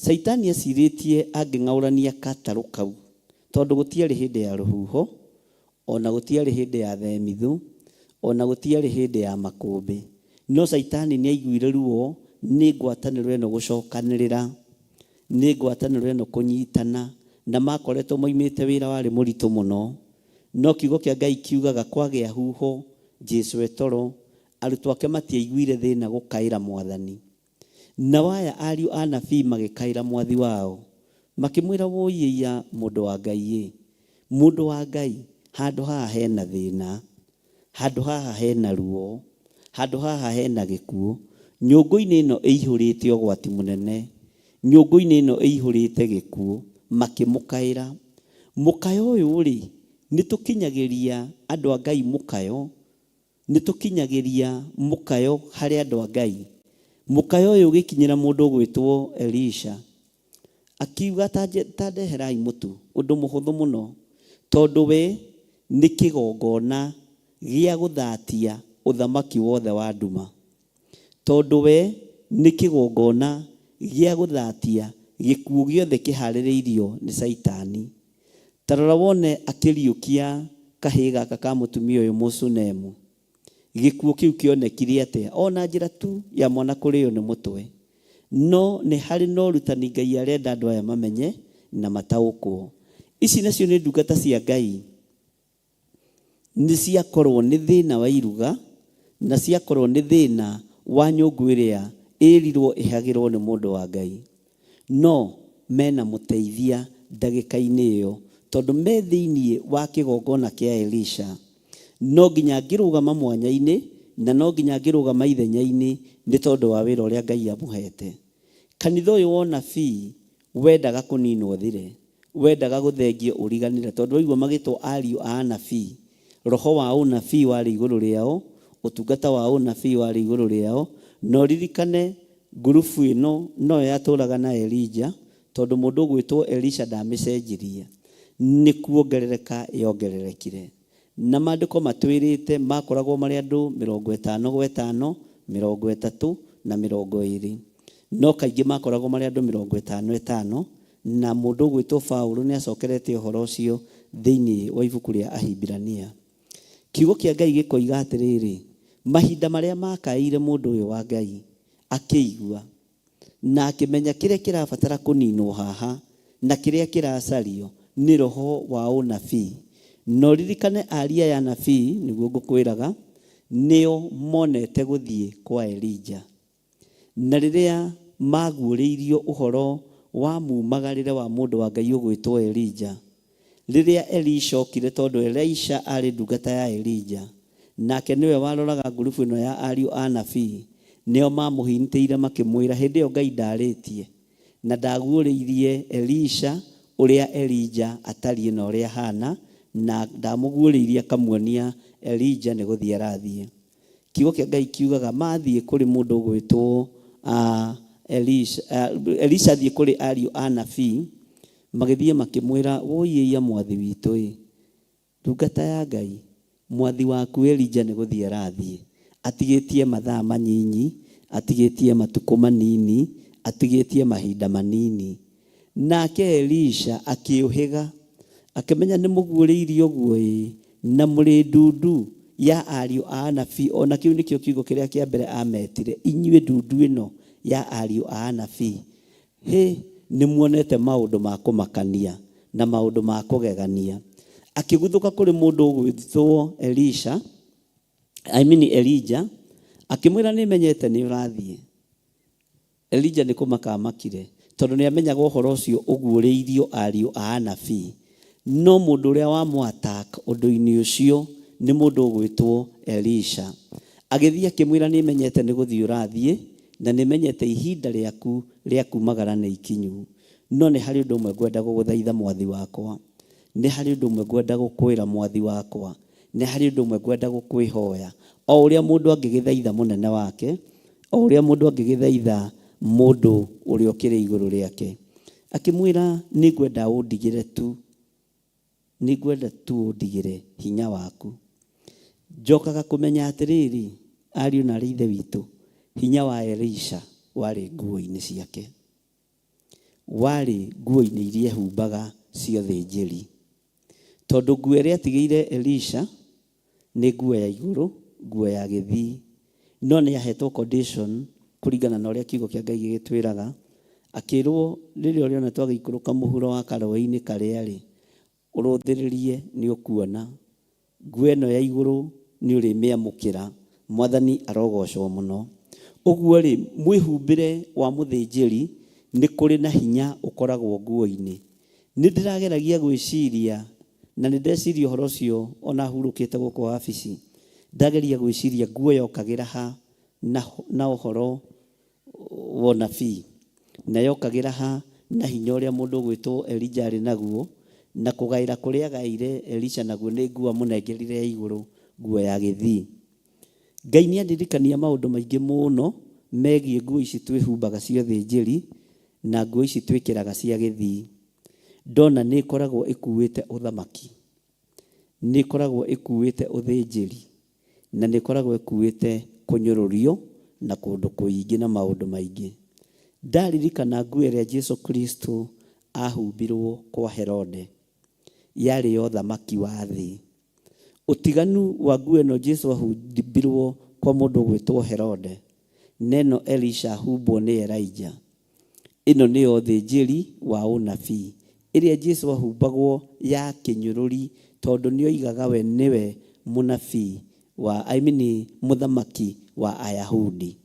Caitani ecirĩtie angĩng'aũrania gatarũ kau, tondũ gũtiarĩ hĩndĩ ya rũhuho, o na gũtiarĩ hĩndĩ ya themithũ, o na gũtiarĩ hĩndĩ ya makũmbĩ. No Caitani nĩaiguire ruo nĩ ngwatanĩro ĩno gũcokanĩrĩra, nĩ ngwatanĩro ĩno kũnyitana, na makoretwo moimĩte wĩra warĩ mũritũ mũno. No kiugo kĩa Ngai kiugaga kwagĩa huho, Jesu e toro, arutwo ake matiaiguire thĩna gũkaĩra Mwathani. Nao aya ariũ a anabii magĩkaĩra mwathi wao, makĩmwĩra, Wũi-ĩiya, mũndũ wa Ngai-ĩ! Mũndũ wa Ngai, handũ haha he na thĩna, handũ haha he na ruo, handũ haha he na gĩkuũ. Nyũngũ-inĩ ĩno ĩihũrĩte ũgwati mũnene, nyũngũ-inĩ ĩno ĩihũrĩte gĩkuũ. Makĩmũkaĩra. Mũkayo ũyũ-rĩ, nĩtũkinyagĩria andũ a Ngai mũkayo Nĩ tũkinyagĩria mũkayo harĩ andũ a Ngai. Mũkayo ũyũ ũgĩkinyĩra mũndũ ũgwĩtwo Elisha, akiuga ta ndeherai mũtu, ũndũ mũhũthũ mũno, tondũ we nĩ kĩgongona gĩa gũthatia ũthamaki wothe wa nduma. Tondũ we nĩ kĩgongona gĩa gũthatia gĩkuũ gĩothe kĩharĩrĩirio nĩ Caitani. Ta rora wone akĩriũkia kahĩĩ gaka ka mũtumia ũyũ Mũshunemu. Gĩkuũ kĩu kĩonekire atĩa? O na njĩra tu ya mwana kũrĩo nĩ mũtwe. No nĩ harĩ na ũrutani Ngai arenda andũ aya mamenye na mataũkwo. Ici nacio nĩ ndungata cia Ngai. Nĩ ciakorwo nĩ thĩna wa iruga, na ciakorwo nĩ thĩna wa nyũngũ ĩrĩa ĩrirwo ĩhagĩrwo nĩ mũndũ wa Ngai. No mena mũteithia ndagĩka-inĩ ĩyo, tondũ me thĩinĩ wa kĩgongona kĩa Elisha. No nginya angĩrũgama mwanya-inĩ, na no nginya angĩrũgama ithenya-inĩ, nĩ tondũ wa wĩra ũrĩa Ngai amũhete. Kanitha ũyũ wa ũnabii Wendaga kũninwo ũthire, wendaga gũthengio ũriganĩre, tondũ waigua magĩtwo ariũ a anabii, roho wa ũnabii warĩ igũrũ rĩao, ũtungata wa ũnabii warĩ igũrũ rĩao, na ũririkane ngurubu ĩno noyo yatũraga na Elija, tondũ mũndũ ũgwĩtwo Elisha ndamĩcenjirie, nĩ kuongerereka yongererekire. Na maandĩko matwĩrĩte makoragwo marĩ andũ 50 gwa ĩtano, 30 na 20. No kaingĩ makoragwo marĩ andũ 50 ĩtano, na mũndũ ũgwĩtwo Paulo nĩ acokerete ũhoro ũcio thĩinĩ wa ibuku rĩa Ahibirania. Kiugo kĩa Ngai gĩkoiga atĩrĩrĩ, mahinda marĩa makaĩire mũndũ ũyũ wa Ngai, akĩigua. Na akĩmenya kĩrĩa kĩrabatara kũninwo haha na kĩrĩa kĩracario nĩ roho wa ũnabii. Na ũririkane aria aya anabii, nĩguo ngũkwĩraga, nĩo monete gũthiĩ kwa Elija. Na rĩrĩa maguũrĩirio ũhoro wa mumagarĩre wa mũndũ wa Ngai ũgwĩtwo Elija, Rĩrĩa Elisha okire, tondũ Elisha aarĩ ndungata ya Elija, nake nĩwe waroraga ngurubu ĩno ya ariũ a anabii, nĩo maamũhintĩire makĩmwĩra, Hĩndĩ ĩyo Ngai ndaarĩtie, na ndaaguũrĩirie Elisha ũrĩa Elija atariĩ na ũrĩa ahaana, na ndaamũguũrĩirie akamuonia Elija nĩ gũthiĩ arathiĩ. Kiugo kĩa Ngai kiugaga mathiĩ kũrĩ mũndũ ũgwĩtwo Elisha, Elisha athiĩ kũrĩ ariũ a anabii, Magĩthiĩ makĩmwĩra, Wũi-ĩiya mwathi witũ-ĩ! Ndungata ya Ngai, mwathi waku Elija nĩ gũthiĩ arathiĩ. Atigĩtie mathaa manyinyi, atigĩtie matukũ manini, atigĩtie mahinda manini. Nake Elisha akĩũhĩga, akĩmenya nĩmũguũrĩirie ũguo-ĩ, na mũrĩ ndundu ya ariũ a anabii, o na kĩu nĩkĩo kiugo kĩrĩa kĩa mbere aametire, inyuĩ ndundu ĩno ya ariũ a anabii. Hĩ! Nĩmuonete maũndũ ma kũmakania na maũndũ ma kũgegania. Akĩguthũka kũrĩ mũndũ ũgwĩtwo Elisha, I mean Elija, akĩmwĩra nĩmenyete nĩũrathiĩ. Elija nĩ kũmaka amakire, tondũ nĩamenyaga ũhoro ũcio ũguũrĩirio ariũ a anabii. No mũndũ ũrĩa wamũ attack ũndũ-inĩ ũcio nĩ mũndũ ũgwĩtwo Elisha. Agĩthiĩ akĩmwĩra nĩmenyete nĩ gũthiĩ ũrathiĩ na nĩmenyete ihinda rĩaku rĩa kumagara nĩ ikinyu. No nĩ harĩ ũndũ ũmwe ngwenda gũgũthaitha mwathi wakwa. Nĩ harĩ ũndũ ũmwe ngwenda gũkwĩra mwathi wakwa, nĩ harĩ ũndũ ũmwe ngwenda gũkwĩhoya. O ũrĩa mũndũ angĩgĩthaitha mũnene wake, o ũrĩa mũndũ angĩgĩthaitha mũndũ ũrĩa ũkĩrĩ igũrũ rĩake. Akĩmwĩra, nĩ ngwenda ũndigĩre tu, nĩ ngwenda tu ũndigĩre hinya waku. Njokaga kũmenya atĩrĩrĩ, ariũ na aarĩ a Ithe witũ, hinya wa Elisha warĩ nguo-inĩ ciake. Warĩ nguo-inĩ iria ehumbaga cia ũthĩnjĩri. Tondũ nguo ĩrĩa atigĩire Elisha nĩ nguo ya igũrũ, nguo ya gĩthii. No nĩ ahetwo condition kũringana na ũrĩa kiugo kĩa Ngai gĩgĩtwĩraga, akĩrwo rĩrĩa ũrĩona twagĩikũrũka mũhuro wa karũĩ-inĩ karĩa-rĩ, Ũrũthĩrĩrie nĩ ũkuona. Nguo ĩno ya igũrũ nĩ ũrĩmĩamũkĩra. Mwathani arogocwo mũno. Ũguo-rĩ, mwĩhumbĩre wa mũthĩnjĩri nĩ kũrĩ na hinya ũkoragwo nguo-inĩ. Nĩ ndĩrageragia gwĩciria, na nĩ ndeciria ũhoro ũcio o na hurũkĩte gũkũ wabici, ndageria gwĩciria nguo yokagĩra ha na ũhoro wa ũnabii, na yokagĩra ha na hinya ũrĩa mũndũ ũgwĩtwo Elija arĩ naguo, na kũgaĩra kũrĩa agaĩire Elisha naguo nĩ nguo amũnengerire ya igũrũ, nguo ya gĩthii. Ngai nĩ andirikania maũndũ maingĩ mũno megiĩ nguo ici twĩhumbaga cia ũthĩnjĩri na nguo ici twĩkĩraga cia gĩthii. Ndona nĩ ĩkoragwo ĩkuĩte ũthamaki, nĩ ĩkoragwo ĩkuĩte ũthĩnjĩri, na nĩ ĩkoragwo ĩkuĩte kũnyũrũrio na kũndũ kũingĩ na maũndũ maingĩ. Ndaririkana nguo ĩrĩa Jesu Kristo ahumbirwo kwa Herode, yarĩ ya ũthamaki wa thĩ. Ũtiganu wa nguo ĩno Jesu ahumbirwo kwa mũndũ ũgwĩtwo Herode, na ĩno Elisha ahumbwo nĩ Elijah. Ĩno nĩyo ũthĩnjĩri wa ũnabii, ĩrĩa Jesu ahumbagwo ya kĩnyũrũri tondũ nĩoigaga we nĩwe mũnabii wa, I mean, mũthamaki wa Ayahudi.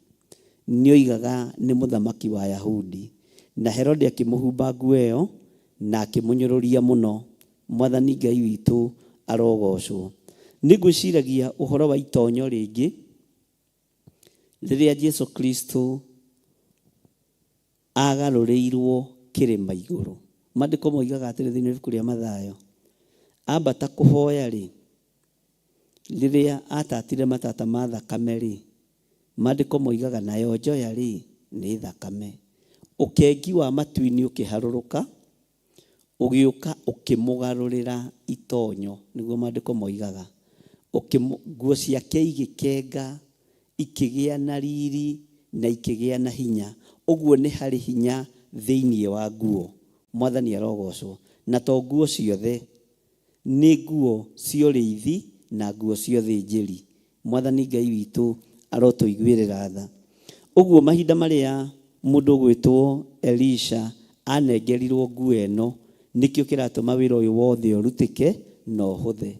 Nĩoigaga nĩ mũthamaki wa Ayahudi. Na Herode akĩmũhumba nguo ĩyo na akĩmũnyũrũria mũno. Mwathani Ngai witũ arogocwo. Nĩngwĩciragia ũhoro wa itonyo rĩngĩ Rĩrĩa Jesu Kristo agarũrĩirwo kĩrĩma igũrũ, maandĩko moigaga atĩrĩ thĩinĩ wa ibuku rĩa Mathayo, ambata kũhoya-rĩ, rĩrĩa atatire matata ma thakame-rĩ, maandĩko moigaga nayo njoya-rĩ, nĩ thakame. Ũkengi wa matu-inĩ ũkĩharũrũka, Ũgĩũka ũkĩmũgarũrĩra itonyo, nĩguo maandĩko moigaga. Nguo ciake igĩkenga, ikĩgĩa na riri na ikĩgĩa na hinya. Ũguo nĩ harĩ hinya thĩinĩ wa nguo. Mwathani arogocwo. Na to nguo ciothe. Nĩ nguo cia ũrĩithi na nguo cia ũthĩnjĩri. Mwathani Ngai witũ arotũiguĩrĩra tha. Ũguo mahinda marĩa mũndũ ũgwĩtwo Elisha anengerirwo nguo ĩno, nĩkĩo kĩratũma wĩra ũyũ wothe ũrutĩke na ũhũthe.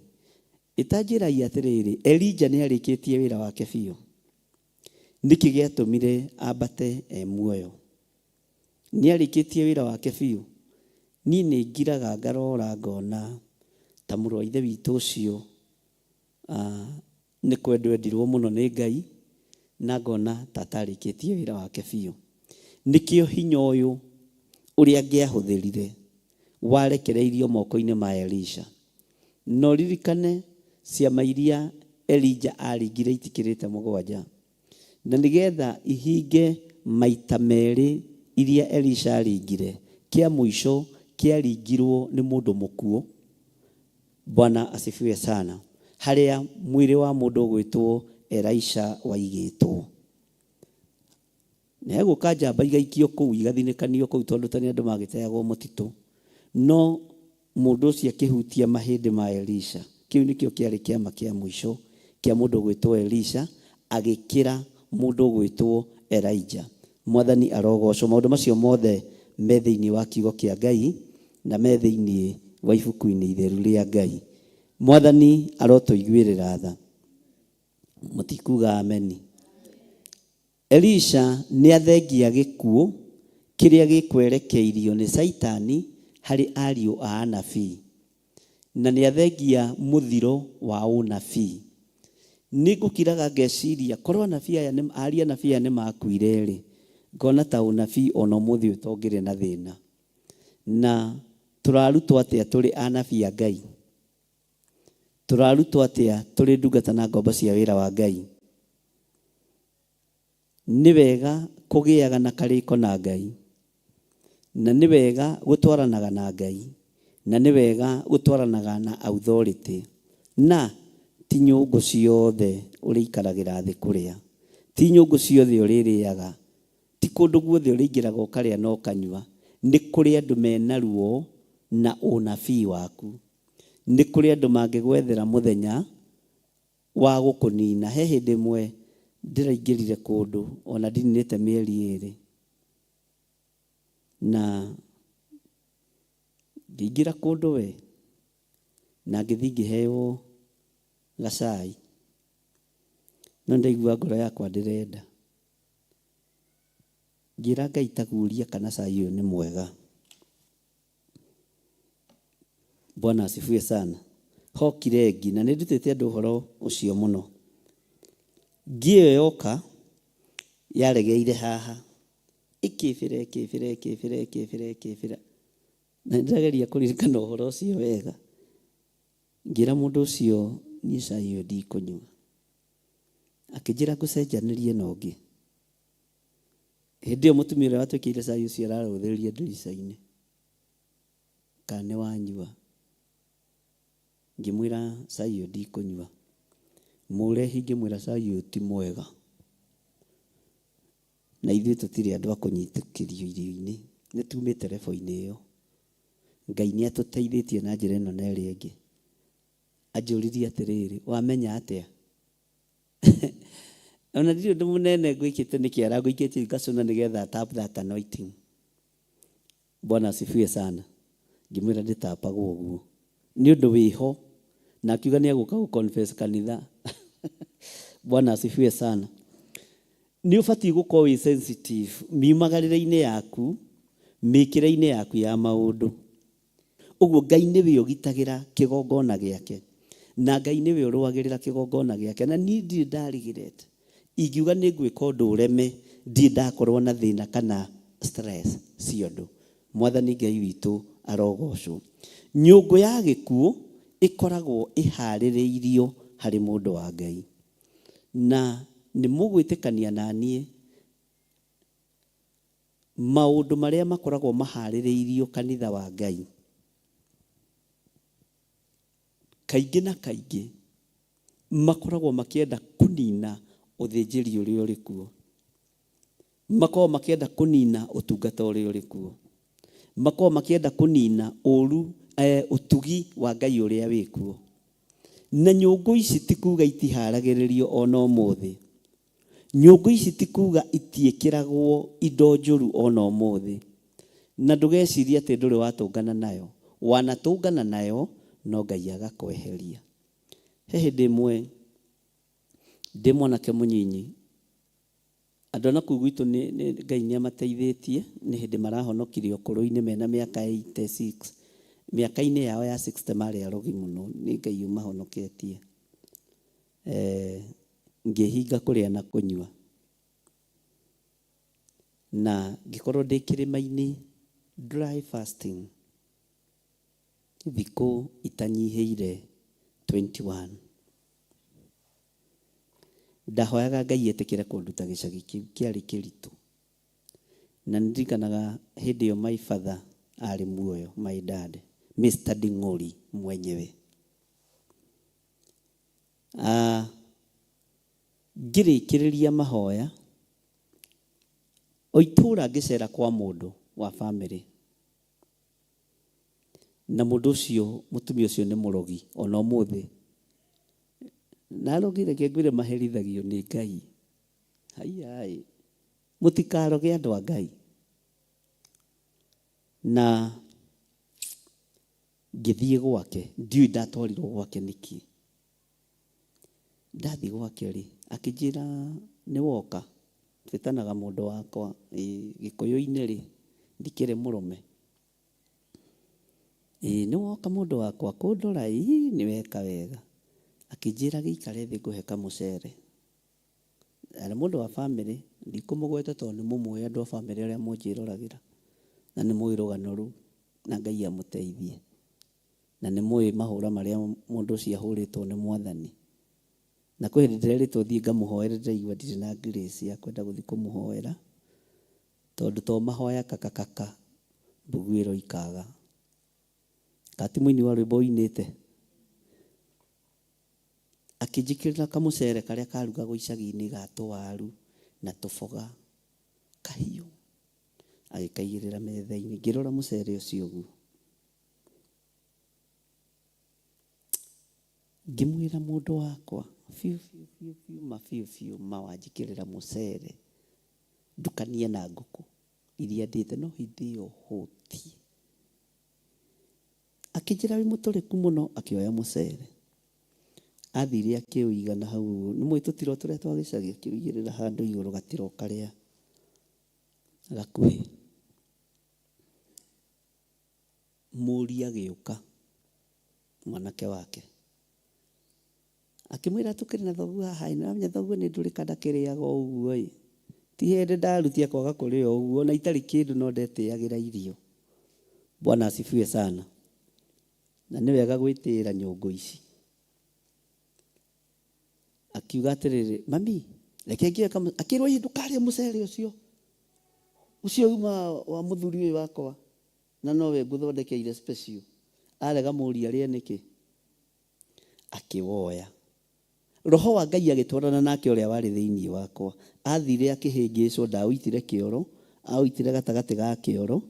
Ĩtanjĩrai atĩrĩrĩ, Elija nĩarĩkĩtie wĩra wake biũ? Nĩkĩ gĩatũmire ambate e muoyo? Nĩarĩkĩtie wĩra wake biũ? Niĩ nĩngiraga ngarora ngona ta mũrũ wa ithe witũ ũcio nĩ kwendwo endirwo mũno nĩ Ngai, na ngona ta atarĩkĩtie wĩra wake biũ. Nĩkĩo hinya ũyũ ũrĩa angĩahũthĩrire warekereirio moko-inĩ ma Elisha. Na ũririkane ciama iria Elija aaringire itikĩrĩte mũgwanja. Na nĩgetha ihinge maita merĩ iria Elisha aaringire, kĩa mũico kĩaringirwo nĩ mũndũ mũkuũ. Bwana asifiwe sana. Harĩa mwĩrĩ wa mũndũ ũgwĩtwo Elisha waigĩtwo. Na hegũka njamba igaikio kũu, igathinĩkanio kũu tondũ tene andũ magĩteagwo mũtitũ. No mũndũ ũcio akĩhutia mahĩndĩ ma Elisha. Kĩu nĩkĩo kĩarĩ kĩama kĩa mũico kĩa mũndũ ũgwĩtwo Elisha agĩkĩra mũndũ ũgwĩtwo Elijah. Mwathani arogocwo. Maũndũ macio mothe me thĩinĩ wa kiugo kĩa Ngai na me thĩinĩ wa ibuku-inĩ itheru rĩa Ngai. Mwathani arotũiguĩrĩra tha. Mũtikuga ameni? Elisha nĩathengia gĩkuũ kĩrĩa gĩkwerekeirio nĩ Caitani harĩ ariũ a anabii, na nĩathengia mũthiro wa ũnabii. Nĩngũkiraga ngeciria, korwo anabii aya nĩ, ariũ anabii aya nĩmakuire-rĩ, ngona ta ũnabii ona ũmũthĩ ũyũ tongĩrĩ na thĩna. Na Tũrarutwo atĩa tũrĩ anabii a Ngai? Tũrarutwo atĩa tũrĩ ndungata na ngombo cia wĩra wa Ngai? Nĩ wega kũgĩaga na karĩko na Ngai, na nĩ wega gũtwaranaga na Ngai, na nĩ wega gũtwaranaga na authority. Na ti nyũngũ ciothe ũrĩikaragĩra thĩ kũrĩa, ti nyũngũ ciothe ũrĩrĩaga, ti kũndũ guothe ũrĩingĩraga ũkarĩa na ũkanyua. Nĩ kũrĩ andũ mena ruo na ũnabii waku. Nĩ kũrĩ andũ mangĩgwethera mũthenya wa gũkũnina. He hĩndĩ ĩmwe ndĩraingĩrire kũndũ ona ndininĩte mĩeri ĩrĩ, na ngĩingĩra kũndũ we, na ngĩthiĩ ngĩheo gacai, no ndaigua ngoro yakwa ndĩrenda. Ngĩra Ngai ta guũria kana cai ũyũ nĩ mwega. Bwana asifiwe sana. Hokire ngi, na nĩ ndutĩte andũ ũhoro ũcio mũno. Ngi ĩyo yoka yaregeire haha, ĩkĩbĩra ĩkĩbĩra ĩkĩbĩra ĩkĩbĩra ĩkĩbĩra. Na nĩndĩrageria kũririkana ũhoro ũcio wega. Ngĩra mũndũ ũcio niĩ cai ũyũ ndikũnyua. Akĩnjĩra ngũcenjanĩrie na ũngĩ. Hĩndĩ ĩyo mũtumia ũrĩa watwĩkĩire cai ũcio ararũthĩrĩria ndirica-inĩ kana nĩ wanyua. Ngĩmwĩra cai ũyũ ndikũnyua. Mũrehi ngĩmwĩra cai ũyũ ti mwega. Na ithuĩ tũtirĩ andũ a kũnyitũkĩrio irio-inĩ. Nĩ tumĩte level-inĩ ĩyo. Ngai nĩ atũteithĩtie na njĩra ĩno na ĩrĩa ĩngĩ. Anjũririe atĩrĩrĩ, wamenya atĩa? Ona ndirĩ ũndũ mũnene ngwĩkĩte nĩ kĩara ngũikĩtie ngacũna nĩgetha tap that anointing. Bwana asifiwe sana. Ngĩmwĩra ndĩtapagwo ũguo. Nĩ ũndũ wĩho. Na akiuga nĩ egũka gũ confess kanitha. Bwana asifiwe sana. Nĩ ũbatiĩ gũkorwo wĩ sensitive miumagarĩre-inĩ yaku, mĩkĩre-inĩ yaku ya maũndũ. Ũguo Ngai nĩwe ũgitagĩra kĩgongona gĩake, na Ngai nĩwe ũrũagĩrĩra kĩgongona gĩake. Na niĩ ndirĩ ndarigirete, ingiuga nĩ ngwĩka ũndũ ũreme, ndirĩ ndakorwo na thĩna kana stress cia ũndũ. Mwathani Ngai witũ arogocwo. Nyũngũ ya gĩkuũ ĩkoragwo ĩharĩrĩirio harĩ mũndũ wa Ngai. Na nĩ mũgwĩtĩkania na niĩ Maũndũ marĩa makoragwo maharĩrĩirio kanitha wa Ngai, kaingĩ na kaingĩ makoragwo makĩenda kũnina ũthĩnjĩri ũrĩa ũrĩ kuo. Makoragwo makĩenda kũnina ũtungata ũrĩa ũrĩ kuo. Makoragwo makĩenda kũnina ũru, ũtugi wa Ngai ũrĩa wĩ kuo. Na nyũngũ ici ti kuga itiharagĩrĩrio ona ũmũthĩ. Nyũngũ ici ti kuga itiĩkĩragwo indo njũru o na ũmũthĩ. Na ndũgecirie atĩ ndũrĩ watũngana nayo. Wanatũngana nayo, no Ngai agakweheria. He hĩndĩ ĩmwe ndĩ mwanake mũnyinyi, andũ a nakũu gwitũ nĩ, nĩ, Ngai nĩ amateithĩtie, nĩ hĩndĩ marahonokire ũkũrũ-inĩ mena mĩaka 86. Mĩaka-inĩ yao ya 60 marĩ arogi mũno, nĩ Ngai ũmahonoketie. Ngĩhinga kũrĩa na kũnyua, na ngĩkorwo ndĩ kĩrĩma-inĩ dry fasting thikũ itanyihĩire 21. Ndahoyaga Ngai etĩkĩre kũnduta gĩcagi kĩu kĩarĩ kĩritũ. Na nĩndirikanaga hĩndĩ ĩyo my father arĩ muoyo, my dad, Mister Ding'ori mwenyewe. Ngĩrĩkĩrĩria mahoya, o itũũra ngĩcera kwa mũndũ wa famĩlĩ, na mũndũ ũcio, mũtumia ũcio nĩ mũrogi ona ũmũthĩ. Na arogi reke ngwĩre maherithagio nĩ Ngai. Haiya ĩ, mũtikaroge andũ a Ngai. Na Ngĩthiĩ gwake, ndiũĩ ndatwarirwo gwake nĩkĩ. Ndathiĩ gwake-rĩ, akĩnjĩra nĩ woka? Twĩtanaga mũndũ wakwa, ĩĩ gĩkũyũ-inĩ-rĩ, ndikĩrĩ mũrũme. Ĩĩ nĩ woka mũndũ wakwa kũndora? Ĩĩ nĩ weka wega. Akĩnjĩra gĩikare thĩ ngũhe kamũcere. Arĩ mũndũ wa bamĩrĩ, ndikũmũgweta tondũ nĩ mũmũĩ andũ a bamĩrĩ arĩa mũnjĩroragĩra, na nĩ mũĩ rũgano rũu. Na Ngai amũteithie. Na nĩ mũĩ mahũra marĩa mũndũ ũcio ahũrĩtwo nĩ Mwathani. Na kwĩ hĩndĩ ndĩrerĩtwo thiĩ ngamũhoere ndĩraigua ndirĩ na grace ya kwenda gũthiĩ kũmũhoera tondũ to mahoya kaka kaka mbuguĩro ikaga. Kana ti mũini wa rwĩmbo ũinĩte? Akĩnjĩkĩrĩra kamũcere karĩa karugagwo icagi-inĩ ga tũwaru na tũboga kahiũ. Agĩkaigĩrĩra metha-inĩ. Ngĩrora mũcere ũcio ũguo. Ngĩmwĩra mũndũ wakwa, biũ biũ biũ biũ ma biũ biũ ma wanjĩkĩrĩra mũcere ndukanie na ngũkũ iria ndĩte no hĩndĩ ĩyo hũtiĩ. Akĩnjĩra wĩ mũtũrĩku mũno akĩoya mũcere. Athire akĩũiga na hau ũguo, nĩ mũĩ tũtiro tũrĩa twa gĩcagi, akĩũigĩrĩra handũ igũrũ gatiro karĩa gakuhĩ. Mũriũ agĩũka, mwanake wake. Akĩmwĩra tũkĩrĩ na thoguo haha ĩ, nĩũramenya thoguo nĩ ndũrĩka ndakĩrĩaga o ũguo ĩ. Ti hĩndĩ ndarutia kwaga kũrĩa o ũguo, ona itarĩ kĩndũ no ndetĩagĩra irio. Bwana asifiwe sana. Na nĩ wega gwĩtĩĩra nyũngũ ici. Akiuga atĩrĩrĩ, mami, reke ngĩoe kamũ, akĩrwo ĩ ndũkarĩe mũcere ũcio. Ũcio uma wa mũthuri ũyũ wakwa na nowe ngũthondekeire special. Arega mũriũ arĩe nĩkĩ? Akĩwoya. Roho wa Ngai agĩtwarana nake ũrĩa warĩ thĩinĩ wakwa. Aathire akĩhĩngĩcwo, ndaũitire kĩoro, aũitire gatagatĩ ga kĩoro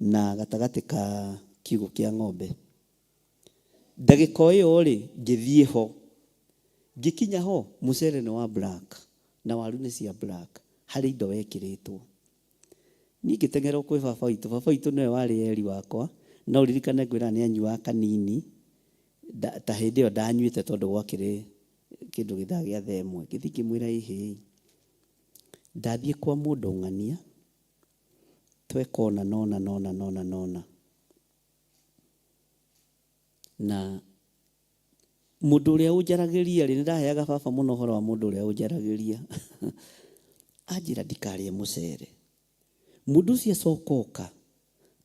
na gatagatĩ ka kiugũ kĩa ng'ombe. Ndagĩka o ĩyo-rĩ, ngĩthiĩ ho. Ngĩkinya ho, mũcere nĩ wa black na waru nĩ cia black, harĩ indo wekĩrĩtwo. Niĩ ngĩteng'era o kwĩ baba witũ. Baba witũ nĩwe warĩ Eli wakwa, no ũririkane ngwĩraga nĩ anyuaga kanini, ta hĩndĩ ĩyo ndanyuĩte tondũ gwakĩrĩ kĩndũ gĩthaa gĩa thaa ĩmwe. Ngĩthiĩ ngĩmwĩra ĩhĩ, ndathiĩ kwa mũndũ ng'ania, tweka ũna na ũna na ũna na ũna na ũna. Na Mũndũ ũrĩa ũnjaragĩria-rĩ, nĩ ndaheaga baba mũno ũhoro wa mũndũ ũrĩa ũnjaragĩria. Anjĩra ndikarĩe mũcere. Mũndũ ũcio acoka oka,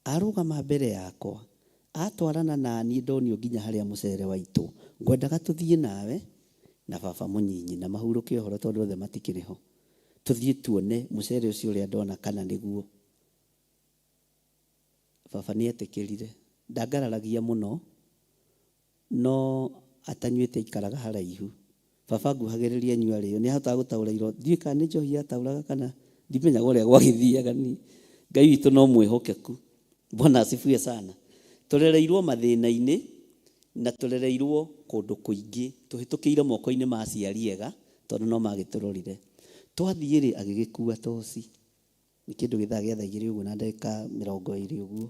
arũgama mbere yakwa, atwarana na niĩ ndonio nginya harĩa mũcere waitwo. Ngwendaga tũthiĩ nawe na baba mũnyinyi na mahurũke ũhoro tondũ othe matikĩrĩ ho. Tũthiĩ tuone mũcere ũcio ũrĩa ndona kana nĩguo. Baba nĩ etĩkĩrire. Ndangararagia mũno. No atanyuĩte aikaraga haraihu. Baba anguhagĩrĩria anyua rĩo. Nĩ ahotaga gũtaũra iroto. Ndiũĩ kana nĩ njohi ataũraga kana ndimenyaga ũrĩa gwagĩthiaga niĩ. Ngai witũ no mwĩhokeku. Bwana asifiwe sana. Tũrereirwo mathĩna-inĩ na tũrereirwo kũndũ kũingĩ. Tũhĩtũkĩire moko-inĩ ma aciari ega tondũ no magĩtũrorire. Twathiĩ rĩ, agĩgĩkua toci. Nĩ kĩndũ gĩthaa gĩa thaa igĩrĩ ũguo na ndagĩka mĩrongo ĩrĩ ũguo,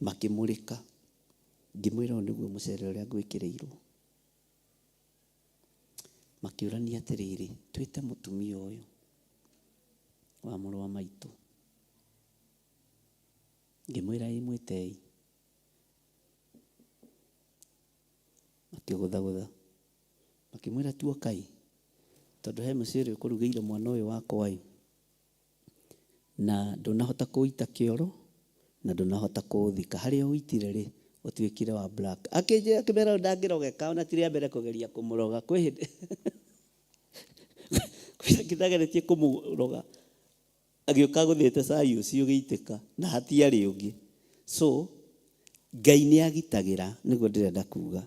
makĩmũrĩka. Ngĩmwĩra ũyũ nĩguo mũcere ũrĩa ngwĩkĩrĩirwo. Makĩũrania atĩrĩrĩ, twĩte mũtumia ũyũ wa mũrũ wa maitũ. Ngĩmwĩra ĩ mwĩtei. Makĩgũthagũtha. Makĩmwĩra tuokai, tondũ he mũcere ũkũrugĩire mwana ũyũ wakwa ĩ. Na ndũnahota kũũita kĩoro, na ndũnahota kũũthika. Harĩa ũũitire rĩ, ũtuĩkire wa black. Akĩnjĩra akĩmera ũyũ ndangĩrogeka, ona ti rĩa mbere kũgeria kũmũroga. Kwĩ hĩndĩ kwĩ hĩndĩ ndageretie kũmũroga, agĩũka agũthĩte cai ũcio ũgĩitĩka, na hatiarĩ ũngĩ. So, Ngai nĩ agitagĩra, nĩguo ndĩrenda kuga.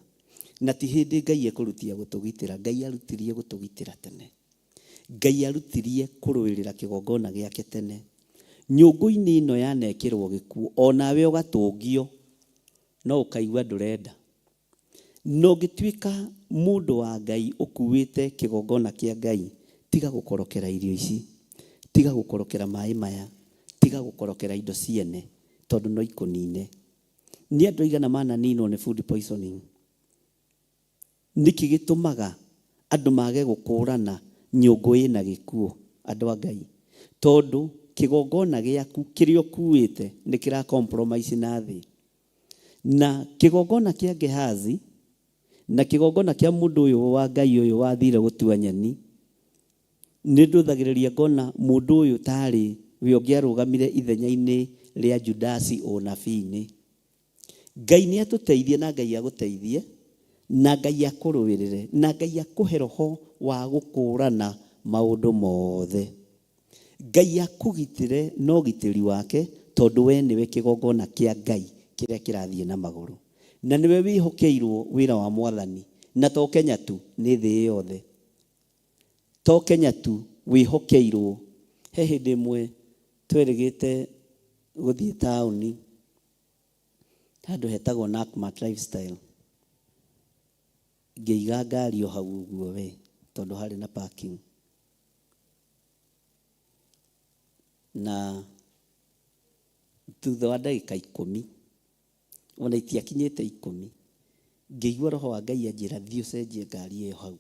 Na ti hĩndĩ Ngai ekũrutia gũtũgitĩra, Ngai arutirie gũtũgitĩra tene. Ngai arutirie kũrũĩrĩra kĩgongona gĩake tene. Nyũngũ-inĩ ĩno yanekĩrwo gĩkuũ, o nawe ũgatũngio, no ũkaigua ndũrenda. Na ũngĩtuĩka mũndũ wa Ngai ũkuĩte kĩgongona kĩa Ngai, tiga gũkorokera irio ici, tiga gũkorokera maĩ maya, tiga gũkorokera indo ciene, tondũ no ikũnine. Nĩ andũ aigana mananinwo nĩ food poisoning? Nĩkĩ gĩtũmaga andũ mage gũkũrana nyũngũ ĩna gĩkuũ, andũ a Ngai? Tondũ kĩgongona gĩaku kĩrĩa ũkuĩte nĩ kĩra compromise na thĩ. Na kĩgongona kĩa Gehazi na kĩgongona kĩa mũndũ ũyũ wa Ngai ũyũ wathire gũtua nyeni, nĩ ndũthagĩrĩria ngona mũndũ ũyũ tarĩ we ũngĩarũgamire ithenya-inĩ rĩa Judasi ũnabii-inĩ. Ngai nĩ atũteithie na Ngai agũteithie na Ngai akũrũĩrĩre na Ngai akũhe roho wa gũkũrana maũndũ mothe. Ngai akũgitĩre na ũgitĩri wake tondũ we nĩwe kĩgongona kĩa Ngai kĩrĩa kĩrathiĩ na magũrũ. Na nĩwe wĩhokeirwo wĩra wa Mwathani. Na to Kenya tu, nĩ thĩ yothe. To Kenya tu wĩhokeirwo. He hĩndĩ ĩmwe twerĩgĩte gũthiĩ taũni handũ hetagwo Nakumatt Lifestyle. Ngĩiga ngari o hau ũguo we tondũ harĩ na parking. Na thutha wa ndagĩka ikũmi, ona itiakinyĩte ikũmi, ngĩigua roho wa Ngai anjĩra thiĩ ũcenjie ngari ĩyo hau.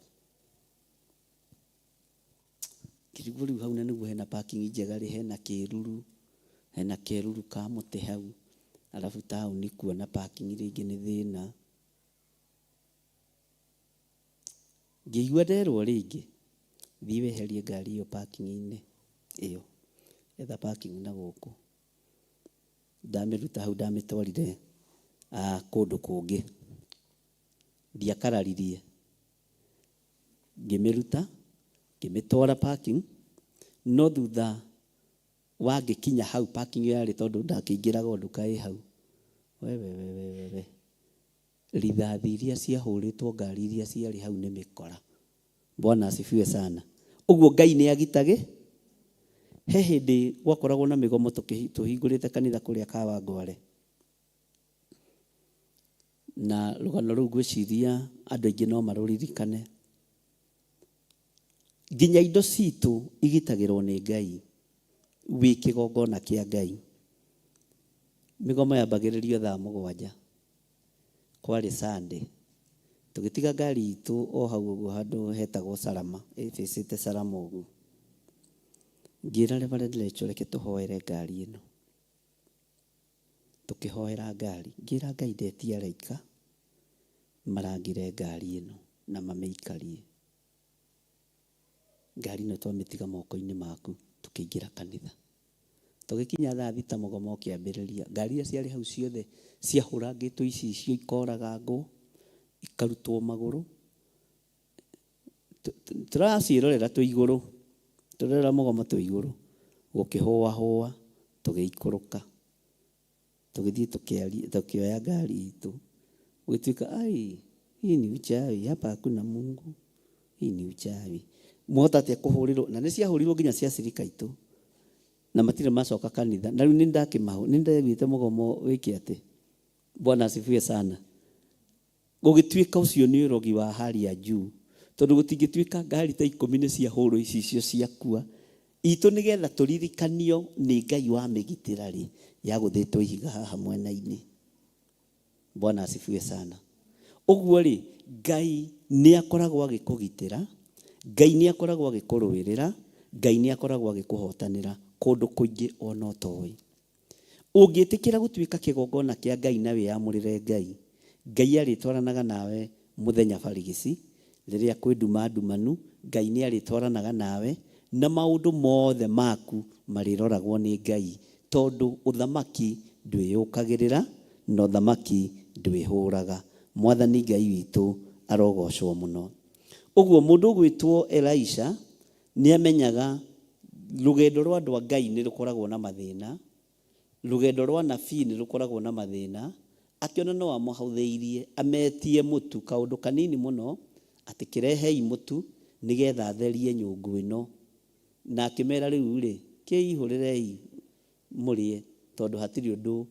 Ngĩrigwo rĩu hau na nĩguo hena parking njega rĩ, hena kĩruru, hena keruru ka mũtĩ hau, arabu taũni kuona parking rĩngĩ nĩ thĩna. Ngĩigua nderwo rĩngĩ, thiĩ weherie ngari ĩyo parking-inĩ ĩyo, etha parking na gũkũ. Ndamĩruta hau ndamĩtwarire kũndũ kũngĩ. Ndiakararirie. Ngĩmĩruta, ngĩmĩtwara parking, no thutha wa ngĩkinya hau parking ĩyo yarĩ tondũ ndakĩingĩraga o nduka ĩ hau, we we we we we we, rithathi iria ciahũrĩtwo ngari iria ciarĩ hau nĩ mĩkora. Bwana asifiwe sana. Ũguo Ngai nĩ agitage. He hĩndĩ gwakoragwo na mĩgomo tũhingũrĩte kanitha kũrĩa Kawangware. Na rũgano rũu ngwĩciria andũ aingĩ no marũririkane. Nginya indo citũ igitagĩrwo nĩ Ngai wĩ kĩgongona kĩa Ngai. Mĩgomo yambagĩrĩrio thaa mũgwanja. Kwarĩ Sunday. Tũgĩtiga ngari itũ o hau ũguo handũ hetagwo Salama, ĩbĩcĩte Salama ũguo. Ngĩra Reverend Rachel reke tũhoere ngari ĩno. Tũkĩhoera ngari. Ngĩra Ngai ndetie araika marangĩre ngari ĩno na mamĩikarie. Ngari ĩno twamĩtiga moko-inĩ maku tũkĩingĩra kanitha. Tũgĩkinya thaa thita mũgomo ũkĩambĩrĩria. Ngari iria ciarĩ hau ciothe ciahũrangĩtwo icicio ikoragangwo, ikarutwo magũrũ. Tũraciĩrorera twĩ igũrũ, tũrerora mũgomo twĩ igũrũ, gũkĩhũahũa, tũgĩikũrũka. Tũgĩthiĩ tũkĩoya ngari itũ, gũgĩtuĩka ai, hii ni uchawi, hapa hakuna Mungu, hii ni uchawi. Mwahota atĩa kũhũrĩrwo, na nĩ ciahũrirwo nginya cia cirika itũ, na matirĩ macoka kanitha. Na rĩu nĩ ndaiguĩte mũgomo wĩke atĩ, Bwana asifiwe sana. Gũgĩtuĩka ũcio nĩ ũrogi wa hali ya juu, tondũ gũtingĩtuĩka ngari ta ikũmi nĩ ciahũrwo icicio ciakua. Itũ nĩgetha tũririkanio nĩ Ngai wa mĩgitĩra rĩ, yagũthĩtwo ihiga haha mwena-inĩ. Bwana asifiwe sana. Ũguo rĩ, Ngai nĩ akoragwo agĩkũgitĩra, Ngai nĩ akoragwo agĩkũrũĩrĩra, Ngai nĩ akoragwo agĩkũhotanĩra kũndũ kũingĩ ona ũtoĩ. Ũngĩtĩkĩra gũtuĩka kĩgongona kĩa Ngai na wĩyamũrĩre Ngai, Ngai arĩtwaranaga nawe mũthenya barigici, rĩrĩa kwĩ nduma ndumanu, Ngai nĩ arĩtwaranaga nawe, na maũndũ mothe maku marĩroragwo nĩ Ngai, tondũ ũthamaki ndwĩyũkagĩrĩra, na ũthamaki ndwĩhũraga. Mwathani Ngai witũ arogocwo mũno. Ũguo mũndũ ũgwĩtwo Elisha nĩ amenyaga rũgendo rwa andũ a Ngai nĩ rũkoragwo na mathĩna, rũgendo rwa anabii nĩ rũkoragwo na mathĩna, akĩona no amahũthĩirie, ametie mũtu, kaũndũ kanini mũno, atĩ kĩrehei mũtu nĩgetha atherie nyũngũ ĩno. Na akĩmera rĩu rĩ, kĩihũrĩrei mũrĩe tondũ hatirĩ ũndũ,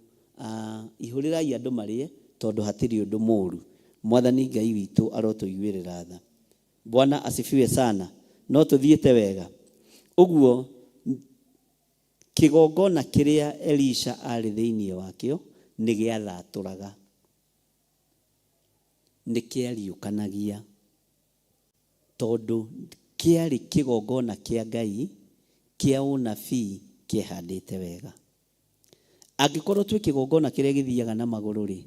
ihũrĩrai andũ marĩe tondũ hatirĩ ũndũ mũru. Mwathani Ngai witũ arotũiguĩrĩra tha. Bwana asifiwe sana. No tũthiĩte wega. Ũguo kĩgongona kĩrĩa Elisha arĩ thĩinĩ wakĩo nĩ gĩathatũraga, nĩ kĩariũkanagia, tondũ kĩarĩ kĩgongona kĩa Ngai kĩa ũnabii kĩehandĩte wega. Angĩkorwo twĩ kĩgongona kĩrĩa gĩthiaga na magũrũ-rĩ,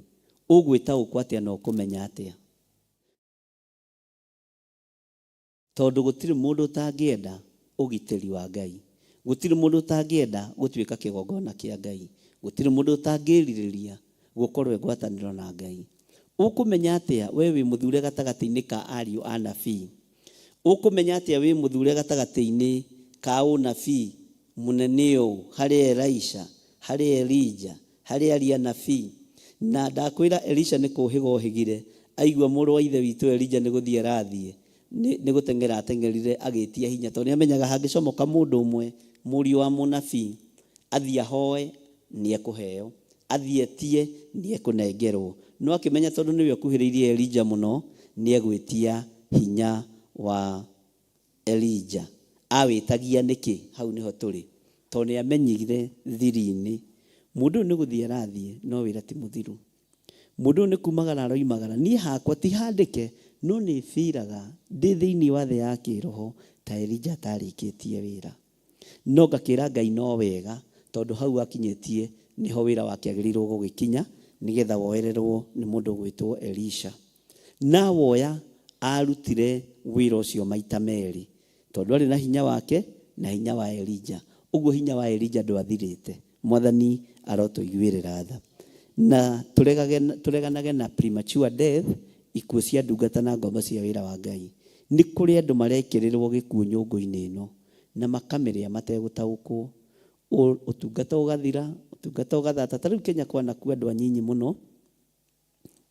ũgwĩtaũkwo atĩa na ũkũmenya atĩa? Tondũ gũtirĩ mũndũ ũtangĩenda ũgitĩri wa Ngai. Gũtirĩ mũndũ ũtangĩenda gũtuĩka kĩgongona kĩa Ngai. Gũtirĩ mũndũ ũtangĩrirĩria Gũkorwo e ngwatanĩro na Ngai. Ũkũmenya atĩa we wĩ mũthure gatagatĩ-inĩ ka ariũ a anabii? Ũkũmenya atĩa wĩ mũthure gatagatĩ-inĩ ka ũnabii mũnene ũũ, harĩ Elisha, harĩ Elija, harĩ aria anabii? Na ndakwĩra Elisha nĩ kũhĩga ohĩgire, aigua mũrũ wa ithe witũ Elija nĩ gũthiĩ arathiĩ, nĩ gũteng'era ateng'erire agĩtia hinya, tondũ nĩ amenyaga hangĩcomoka mũndũ ũmwe, mũriũ wa mũnabii, athiĩ ahoe, nĩ ekũheo. Athiĩ etie, nĩ ekũnengerwo. No akĩmenya tondũ nĩwe ũkuhĩrĩirie Elija mũno, nĩ egwĩtia hinya wa Elija. Awĩtagia nĩkĩ? Hau nĩho tũrĩ. Tondũ nĩ amenyire thiri-inĩ, mũndũ ũyũ nĩ gũthiĩ arathiĩ, no wĩra ti mũthiru. Mũndũ ũyũ nĩ kumagara aroimagara. Niĩ hakwa ti handĩke, no nĩ biraga ndĩ thĩinĩ wa thĩ ya kĩroho ta Elija atarĩkĩtie wĩra. No ngakĩra Ngai no wega, tondũ hau akinyĩtie nĩho wĩra wake agĩrĩirwo gũgĩkinya, nĩgetha woererwo nĩ mũndũ ũgwĩtwo Elisha. Na woya arutire wĩra ũcio maita merĩ, tondũ arĩ na hinya wake na hinya wa Elija. Ũguo hinya wa Elija ndwathirĩte. Mwathani arotũiguĩrĩra tha. Na tũreganage na premature death, ikuũ cia ndungata na ngombo cia wĩra wa Ngai. Nĩ kũrĩ andũ marekĩrĩrwo gĩkuũ nyũngũ-inĩ ĩno, na makamĩrĩa mategũtaũkwo. Ũtungata ũgathira, ũtungata ũgathata. Ta rĩu Kenya kwanakua andũ anyinyi mũno.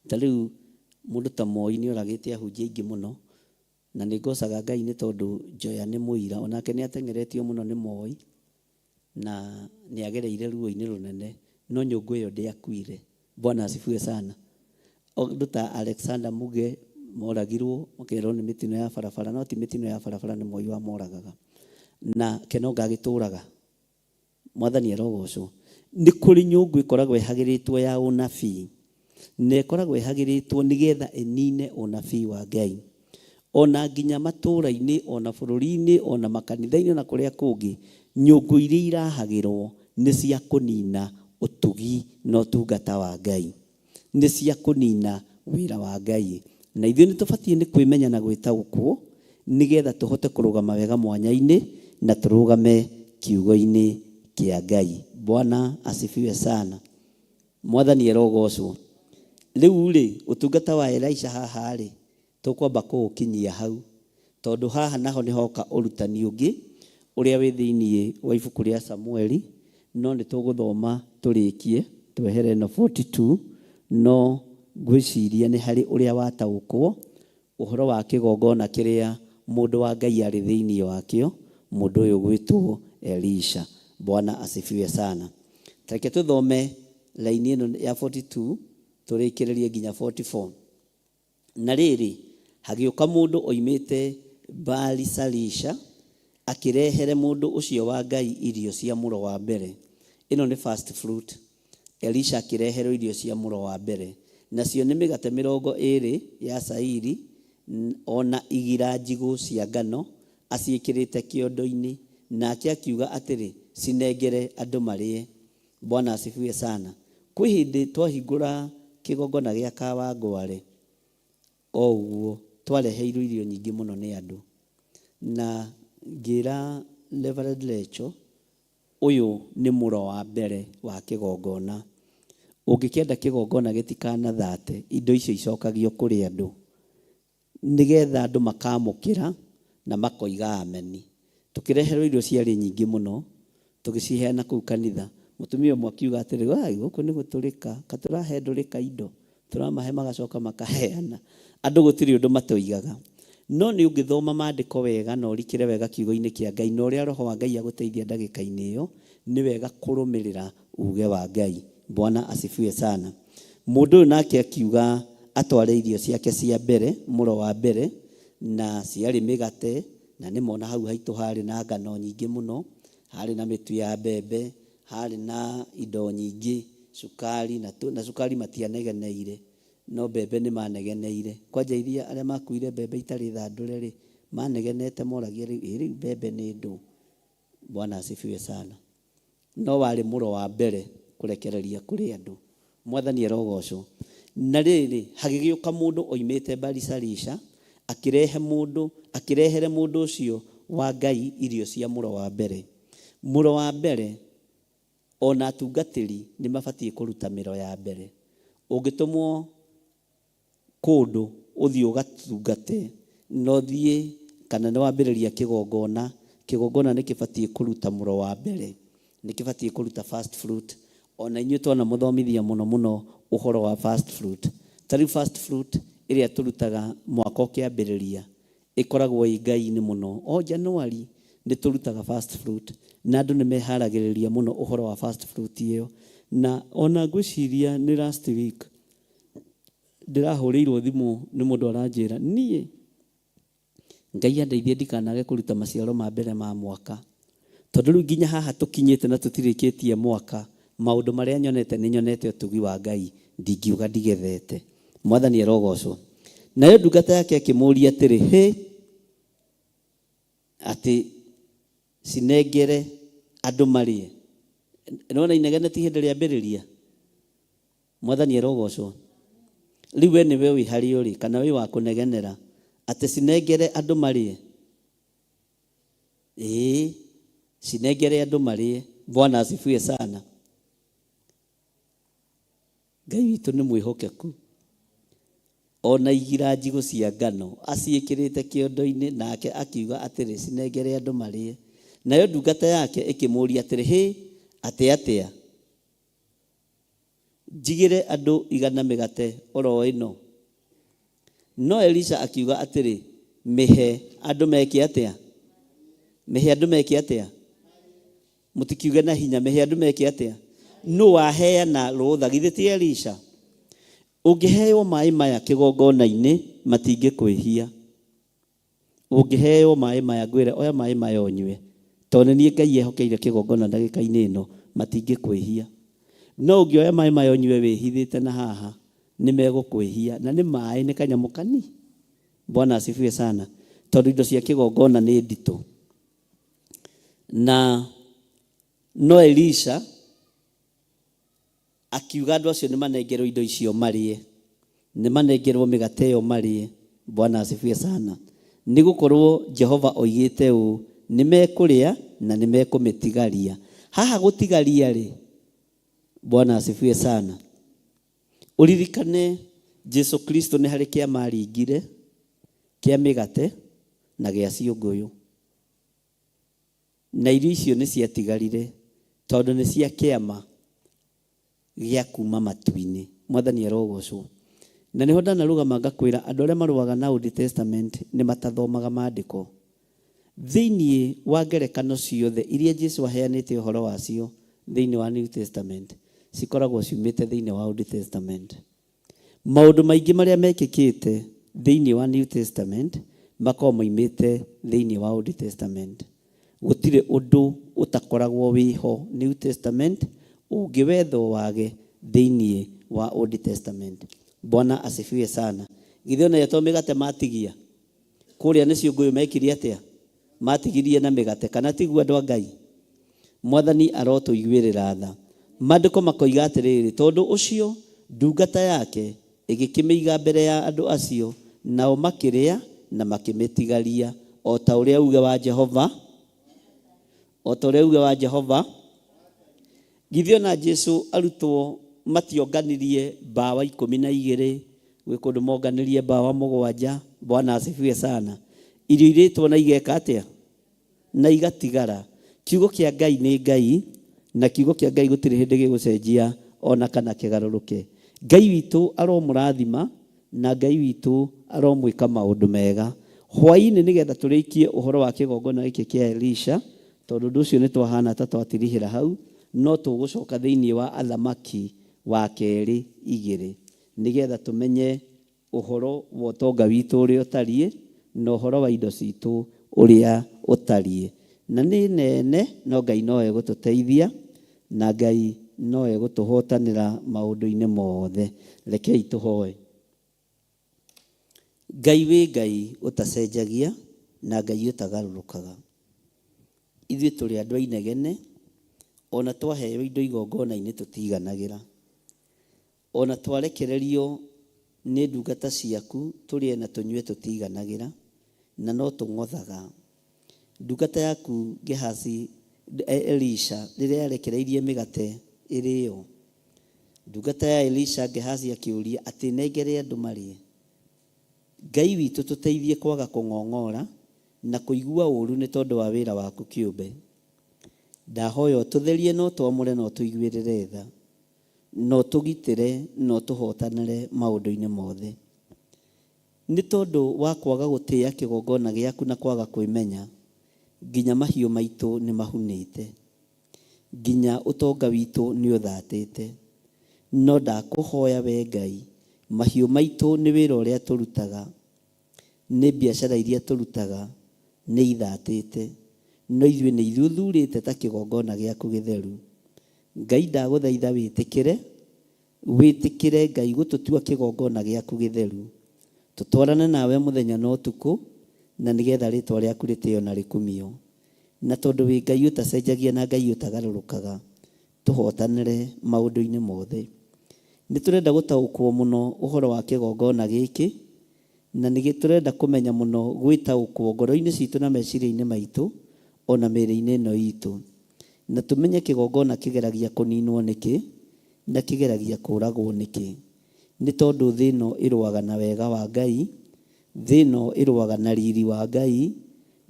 Ta rĩu mũndũ ta Moi nĩ oragĩte ahunjia aingĩ mũno. Na nĩ ngocaga Ngai nĩ tondũ Njoya nĩ mũira. Onake nĩ ateng'eretio mũno nĩ Moi, na nĩ agereire ruo-inĩ rũnene, no nyũngũ ĩyo ndĩakuire. Bwana asifiwe sana. Andũ ta Alexander Muge moragirwo makerwo nĩ mĩtino ya barabara, no ti mĩtino ya barabara, nĩ Moi wamoragaga. Na Kenonga agĩtũraga. Mwathani arogocwo. Nĩ kũrĩ nyũngũ ĩkoragwo ĩhagĩrĩtwo ya ũnabii, na ĩkoragwo ĩhagĩrĩtwo nĩgetha ĩnine ũnabii wa Ngai. Ona nginya matũũra-inĩ, ona bũrũri-inĩ, ona makanitha-inĩ, ona kũrĩa kũngĩ, nyũngũ iria irahagĩrwo nĩ cia kũnina ũtugi na ũtungata wa Ngai. Nĩ cia kũnina wĩra wa Ngai. Na ithuĩ nĩ tũbatiĩ nĩ kwĩmenya na gwĩtaũkwo nĩgetha tũhote kũrũgama wega mwanya-inĩ na tũrũgame kiugo-inĩ kĩa Ngai. Bwana asifiwe sana. Mwathani arogocwo. Rĩu rĩ, ũtungata wa Elisha haha rĩ, tũkwamba kũũkinyia hau, tondũ haha naho nĩ hoka ũrutani ũngĩ ũrĩa wĩ thĩinĩ wa ibuku rĩa Samueli, no nĩ tũgũthoma tũrĩkie, twehere ĩno 42, no ngwĩciria nĩ harĩ ũrĩa wataũkwo ũhoro wa kĩgongona kĩrĩa mũndũ wa Ngai arĩ thĩinĩ wakĩo, mũndũ ũyũ ũgwĩtwo Elisha. Bwana asifiwe sana. Ta reke tũthome raini ĩno ya 42 tũrĩkĩrĩrie nginya 44. Na rĩrĩ, hagĩũka mũndũ oimĩte Baali-shalisha, akĩrehere mũndũ ũcio wa Ngai irio cia mũro wa mbere. Ĩno nĩ first fruit. Elisha akĩreherwo irio cia mũro wa mbere, nacio nĩ mĩgate mĩrongo ĩĩrĩ ya cairi, o na igira njigũ cia ngano, aciĩkĩrĩte kĩondo-inĩ. Nake akiuga atĩrĩ, Cinengere andũ marĩe. Bwana asifiwe sana. Kwĩ hĩndĩ twahingũra kĩgongona gĩa Kawangware o ũguo, twareheirwo irio nyingĩ mũno nĩ andũ. Na ngĩra Reverend Lecho, ũyũ nĩ mũro wa mbere wa kĩgongona. Ũngĩkĩenda kĩgongona gĩtikanathate, indo icio icokagio kũrĩ andũ. Nĩgetha andũ makamũkĩra na makoiga ameni. Tũkĩreherwo irio ciarĩ nyingĩ mũno, tũgĩciheana kũu kanitha. Mũtumia ũmwe akiuga atĩrĩ, wai, gũkũ nĩ gũtũrĩka, ka tũrahe ndũrĩka indo, tũramahe magacoka makaheana. Andũ gũtirĩ ũndũ matoigaga. No nĩ ũngĩthoma maandĩko wega na ũrikĩre wega kiugo-inĩ kĩa Ngai na ũrĩa Roho wa Ngai agũteithia ndagĩka-inĩ ĩyo, nĩ wega kũrũmĩrĩra uge wa Ngai. Bwana asifiwe sana. Mũndũ ũyũ nake akiuga atware irio ciake cia mbere, mũro wa mbere, na ciarĩ mĩgate, na nĩ mona hau haitũ harĩ na ngano nyingĩ mũno, harĩ na mĩtu ya mbembe, harĩ na indo nyingĩ, cukari, na cukari matianegeneire, no mbembe nĩ manegeneire. Kwanja iria arĩa makuire mbembe itarĩ thandũre rĩ, manegenete moragia rĩu, ĩ rĩu mbembe nĩ ndũ? Bwana asifiwe sana. No warĩ mũro wa mbere kũrekereria kũrĩ andũ. Mwathani arogocwo. Na rĩrĩ, hagĩgĩũka mũndũ oimĩte Baali-shalisha, akĩrehe mũndũ, akĩrehere mũndũ ũcio wa Ngai irio cia mũro wa mbere. Mũro wa mbere, o na atungatĩri nĩ mabatiĩ kũruta mĩro ya mbere. Ũngĩtũmwo kũndũ ũthiĩ ũgatungate, na ũthiĩ kana nĩ wambĩrĩria kĩgongona, kĩgongona nĩ kĩbatiĩ kũruta mũro wa mbere, nĩ kĩbatiĩ kũruta first fruit. Ona inyuĩ twanamũthomithia mũno mũno ũhoro wa first fruit. Ta rĩu first fruit ĩrĩa tũrutaga mwaka ũkĩambĩrĩria, ĩkoragwo ĩ Ngai-inĩ mũno. O January nĩ tũrutaga first fruit, na andũ nĩ meharagĩrĩria mũno ũhoro wa first fruit ĩyo. Na ona ngwĩciria nĩ last week, ndĩrahũrĩirwo thimũ nĩ mũndũ aranjĩra, niĩ Ngai andeithie ndikanage kũruta maciaro ma mbere ma mwaka. Tondũ rĩu nginya haha tũkinyĩte na tũtirĩkĩtie mwaka, maũndũ marĩa nyonete nĩ nyonete ũtugi wa Ngai, ndingiuga ndigethete. Mwathani arogocwo. Nayo ndungata yake ĩkĩmũũria atĩrĩ, Hĩ! Atĩ cinengere andũ marĩe? Nĩwona inegene ti hĩndĩ rĩambĩrĩria? Mwathani arogocwo. Rĩu we nĩwe wĩ harĩa ũrĩ, kana wĩ wa kũnegenera, atĩ cinengere andũ marĩe? Ĩĩ, cinengere andũ marĩe. Bwana asifiwe sana. Ngai witũ nĩ mwĩhokeku. Ona igira njigũ cia ngano aciĩkĩrĩte kĩondo-inĩ, nake akiuga atĩrĩ, Cinengere andũ marĩe. Nayo ndungata yake ĩkĩmũũria atĩrĩ, Hĩ, atĩ atĩa? Njigĩre andũ igana mĩgate o ro ĩno? No Elisha akiuga atĩrĩ, Mĩhe andũ meke atĩa? Mĩhe andũ meke atĩa? Mũtikiuge na hinya, mĩhe andũ meke atĩa? Nũ waheana rũtha? Githĩ ti Elisha? Ũngĩheo maĩ maya kĩgongona-inĩ, matingĩkwĩhia. Ũngĩheo maĩ maya, ngwĩre oya maĩ maya ũnyue, tondũ nĩ niĩ Ngai ehokeire kĩgongona ndagĩka-inĩ ĩno, matingĩkwĩhia. No ũngĩoya maĩ maya ũnyue wĩhithĩte na haha, nĩ megũkwĩhia. Na nĩ maĩ, nĩ kanyamũ kani. Bwana asifiwe sana. Tondũ indo cia kĩgongona nĩ nditũ. Na no Elisha Akiuga andũ acio nĩmanengerwo indo icio marĩe, nĩmanengerwo mĩgate ĩyo marĩe. Bwana asifiwe sana. Nĩ gũkorwo Jehova oigĩte ũũ, nĩmekũrĩa na nĩmekũmĩtigaria. Haha gũtigaria-rĩ, Bwana asifiwe sana. Ũririkane Jesu Kristo nĩ harĩ kĩama aringire kĩa mĩgate na gĩa ciũngũyũ. Na irio icio nĩciatigarire, tondũ nĩ cia kĩama gĩa kuuma matu-inĩ. Mwathani arogocwo. Na nĩho ndanarũgama ngakwĩra andũ arĩa marũaga na Old Testament nĩ matathomaga maandĩko. Thĩinĩ wa ngerekano ciothe iria Jesu aheanĩte ũhoro wacio thĩinĩ wa New Testament, cikoragwo ciumĩte thĩinĩ wa Old Testament. Maũndũ maingĩ marĩa mekĩkĩte thĩinĩ wa New Testament makoragwo moimĩte thĩinĩ wa Old Testament. Gũtirĩ ũndũ ũtakoragwo wĩho New Testament ũngĩwetha wage thĩinĩ wa Old Testament. Bwana asifiwe sana. Githĩ ona to mĩgate matigia? Kũrĩa nĩ ciũngũyũ mekire atĩa? Matigirie na mĩgate, kana tiguo andũ a Ngai? Mwathani arotũiguĩrĩra tha. Maandĩko makoiga atĩrĩrĩ, Tondũ ũcio ndungata yake ĩgĩkĩmĩiga mbere ya andũ acio, nao makĩrĩa na makĩmĩtigaria, o ta ũrĩa uuge wa Jehova, o ta ũrĩa uuge wa Jehova. Githĩ ona Jesu arutwo mationganirie mbawa 12, gwĩ kũndũ monganirie mbawa 7. Bwana asifiwe sana. Irio irĩtwo na igeka atĩa? Na igatigara. Kiugo kĩa Ngai nĩ Ngai, na kiugo kĩa Ngai gũtirĩ hĩndĩ gĩgũcenjia ona kana kĩgarũrũke. Ngai witũ aromũrathima, na Ngai witũ aromwĩka maũndũ mega. Hwaĩ-inĩ nĩgetha tũrĩkie ũhoro wa kĩgongona gĩkĩ kĩa Elisha, tondũ ũndũ ũcio nĩ twahana ta twatirihĩra hau, no tũgũcoka thĩinĩ wa Athamaki wa Kerĩ 2, nĩgetha tũmenye ũhoro wa ũtonga witũ ũrĩa ũtariĩ, na ũhoro wa indo citũ ũrĩa ũtariĩ. Na nĩ nene, no Ngai no egũtũteithia, na Ngai no egũtũhotanĩra maũndũ-inĩ mothe. Rekei tũhoe. Ngai wĩ Ngai ũtacenjagia, na Ngai ũtagarũrũkaga. Ithuĩ tũrĩ andũ a inegene, o na twaheo indo igongona-inĩ tũtiiganagĩra. O na twarekererio nĩ ndungata ciaku tũrĩe na tũnyue tũtiiganagĩra, na no tũng'othaga. Ndungata yaku Gehazi, Elisha, rĩrĩa yarekereirie mĩgate ĩrĩo, Ndungata ya Elisha Gehazi akĩũria atĩ nengere andũ marĩe. Ngai witũ tũteithie kwaga kũng'ong'ora na kũigua ũũru nĩ tondũ wa wĩra waku kĩũmbe. Ndahoya ũtũtherie na ũtwamũre na ũtũiguĩrĩre tha, na ũtũgitĩre na ũtũhootanĩre maũndũ-inĩ mothe. Nĩ tondũ wa kwaga gũtĩĩa kĩgongona gĩaku na kwaga kwĩmenya, nginya mahiũ maitũ nĩ mahunĩte, nginya ũtonga witũ nĩ ũthatĩte. No ndakũhoya wee Ngai, mahiũ maitũ nĩ wĩra ũrĩa tũrutaga, nĩ biacara iria tũrutaga, nĩ ithatĩte, no ithuĩ nĩ ithuĩ ũthurĩte ta kĩgongona gĩaku gĩtheru. Ngai ndagũthaitha wĩtĩkĩre, wĩtĩkĩre Ngai gũtũtua kĩgongona gĩaku gĩtheru, tũtwarane nawe mũthenya na ũtukũ, na nĩgetha rĩtwa rĩaku rĩtĩo na rĩkumio. Na tondũ wĩ Ngai ũtacenjagia na Ngai ũtagarũrũkaga, tũhotanĩre maũndũ-inĩ mothe. Nĩ tũrenda gũtaũkwo mũno ũhoro wa kĩgongona gĩkĩ, na nĩ tũrenda kũmenya mũno gwĩtaũkwo ngoro-inĩ citũ na meciria-inĩ maitũ, ona mĩĩrĩ-inĩ ĩno itũ. Na tũmenye kĩgongona kĩgeragia kũninwo nĩkĩ, na kĩgeragia kũragwo nĩkĩ. Nĩ tondũ thĩ ĩno ĩrũaga na wega wa Ngai, thĩ ĩno ĩrũaga na riri wa Ngai,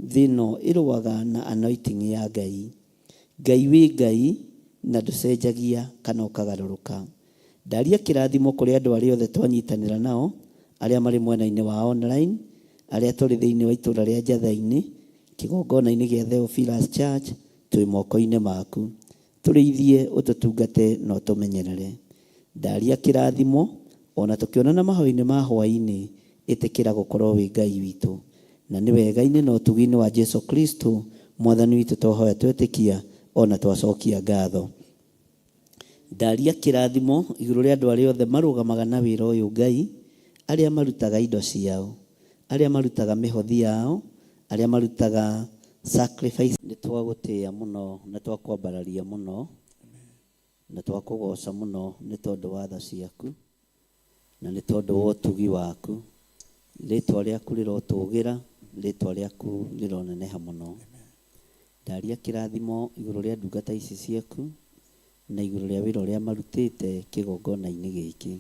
thĩ ĩno ĩrũaga na anointing ya Ngai. Ngai wĩ Ngai na ndũcenjagia kana ũkagarũrũka. Ndaria kĩrathimo kũrĩ andũ arĩa othe twanyitanĩra nao, arĩa marĩ mwena-inĩ wa online, arĩa tũrĩ thĩinĩ wa itũũra rĩa Njatha-inĩ, kĩgongona-inĩ gĩa Theophilus Church, twĩ moko-inĩ maku. Tũrĩithie, ũtũtungate na ũtũmenyerere. Ndaria kĩrathimo, ona tũkĩonana mahoya-inĩ ma hwaĩ-inĩ, ĩtĩkĩra gũkorwo wĩ Ngai witũ. Na nĩ wega-inĩ na ũtugi-inĩ wa Jesu Kristo, Mwathani witũ twahoya twetĩkia, ona twacokia ngatho. Ndaria kĩrathimo igũrũ rĩa andũ arĩa othe marũgamaga na wĩra ũyũ Ngai, arĩa marutaga indo ciao, arĩa marutaga mĩhothi yao, arĩa marutaga sacrifice. Nĩ twagũtĩĩa mũno na twakwambararia mũno na twakũgoca mũno nĩ tondũ wa tha ciaku na nĩ tondũ wa ũtugi waku. Rĩtwa rĩaku rĩrotũgĩra, rĩtwa rĩaku rĩroneneha mũno. Ndaria kĩrathimo igũrũ rĩa ndungata ici ciaku na igũrũ rĩa wĩra ũrĩa marutĩte kĩgongona-inĩ gĩkĩ.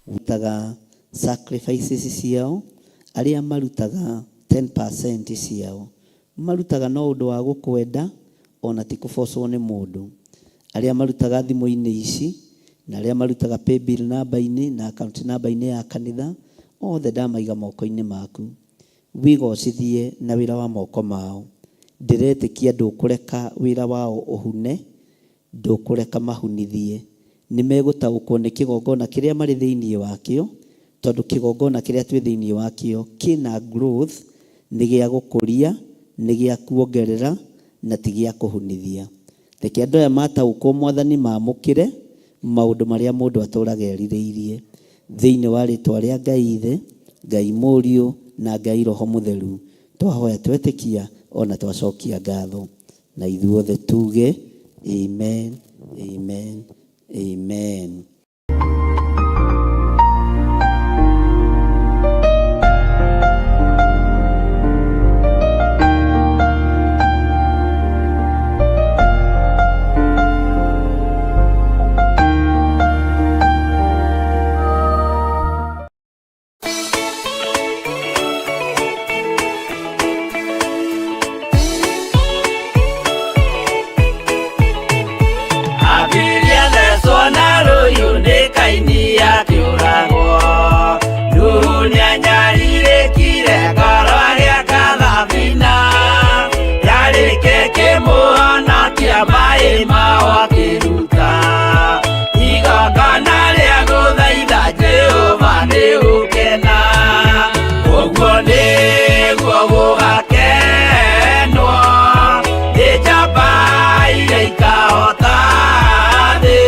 Marutaga sacrifices ciao, arĩa marutaga 10% ciao, marutaga no ũndũ wa gũkwenda ona ti kũbocwo nĩ mũndũ. Arĩa marutaga thimũ-inĩ ici na arĩa marutaga paybill namba-inĩ na account namba-inĩ ya kanitha, othe ndamaiga moko-inĩ maku. Wĩgocithie na wĩra wa moko mao. Ndĩretĩkia ndũkũreka wĩra wao ũhune, ndũkũreka mahunithie. Nĩ megũtaũkwo nĩ kĩgongona kĩrĩa marĩ thĩinĩ wakĩo, tondũ kĩgongona kĩrĩa twĩ thĩinĩ wakĩo kĩna growth, nĩ gĩa gũkũria, nĩ gĩa kuongerera, na ti gĩa kũhunithia. Reke andũ aya mataũkwo Mwathani maamũkĩre maũndũ marĩa mũndũ atũraga erirĩirie. Thĩinĩ wa rĩtwa rĩa Ngai Ithe, Ngai Mũriũ, na Ngai Roho Mũtheru, twahoya twetĩkia ona twacokia ngatho. Na ithuothe tuge amen, amen, amen. Abiria thecwo na rũhiũ nĩ Kaini akĩũragwo. Nuhu nĩanyarirĩkire ngoro agĩaka thabina. Yarĩke kĩmũhonokia maĩ mao akĩruta. Igongona rĩa gũthaitha Jehova nĩ gũkena. Ũguo nĩguo gũgakenwo nĩ njamba iria ikahota thĩ.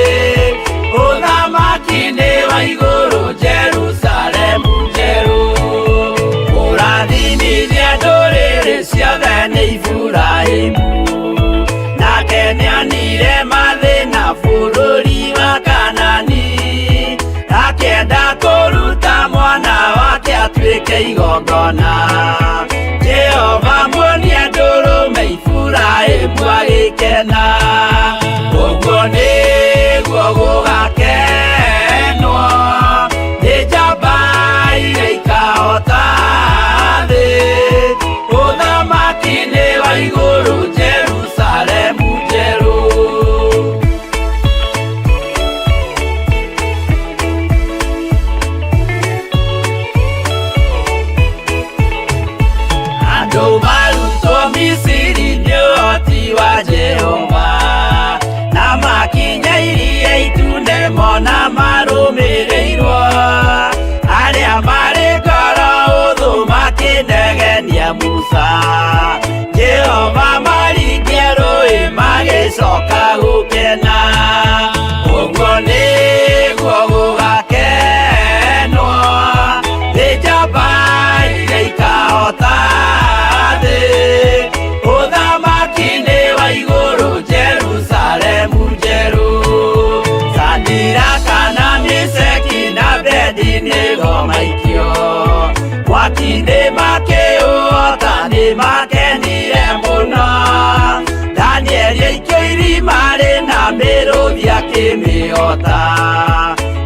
Ũthamaki nĩ wa igũrũ Jerusalemu njerũ. Kũrathimithia ndũrĩrĩ ciothe nĩ Iburahĩmu. Nake nĩonire mathĩna bũrũri wa Kanani. Akĩenda kũruta mwana wake atuĩke igongona. Jehova muonia ndũrũme Iburahĩmu agĩkena. Ũguo nĩguo gũgakenwo. Mwaki-inĩ ngomaikio Mwaki-inĩ makĩũota nĩ makenire mũno Danieli aikio irima rĩna mĩrũthi akĩmĩota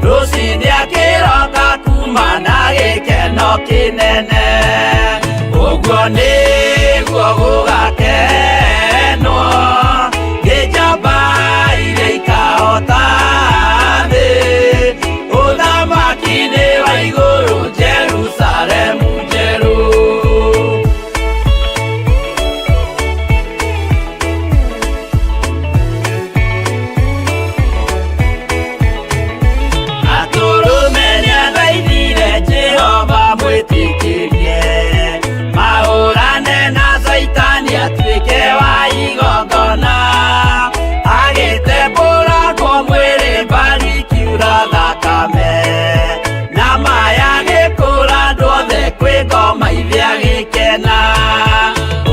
Rũcinĩ akĩroka kuma na gĩkeno kĩnene Ũguo nĩguo gũgakenwo nĩ njamba iria ikahota thĩ Ũthamaki-inĩ wa igũrũ Jerusalemu njerũ. Atũrũme nĩathaithire Jehova mwĩtĩkĩrie mahũrane na Caitani atuĩke wa igongona agĩtembũrangwo mwĩrĩ mbari kiura thakame na maya gĩkũra andũ othe kwĩ ngoma ithe agĩkena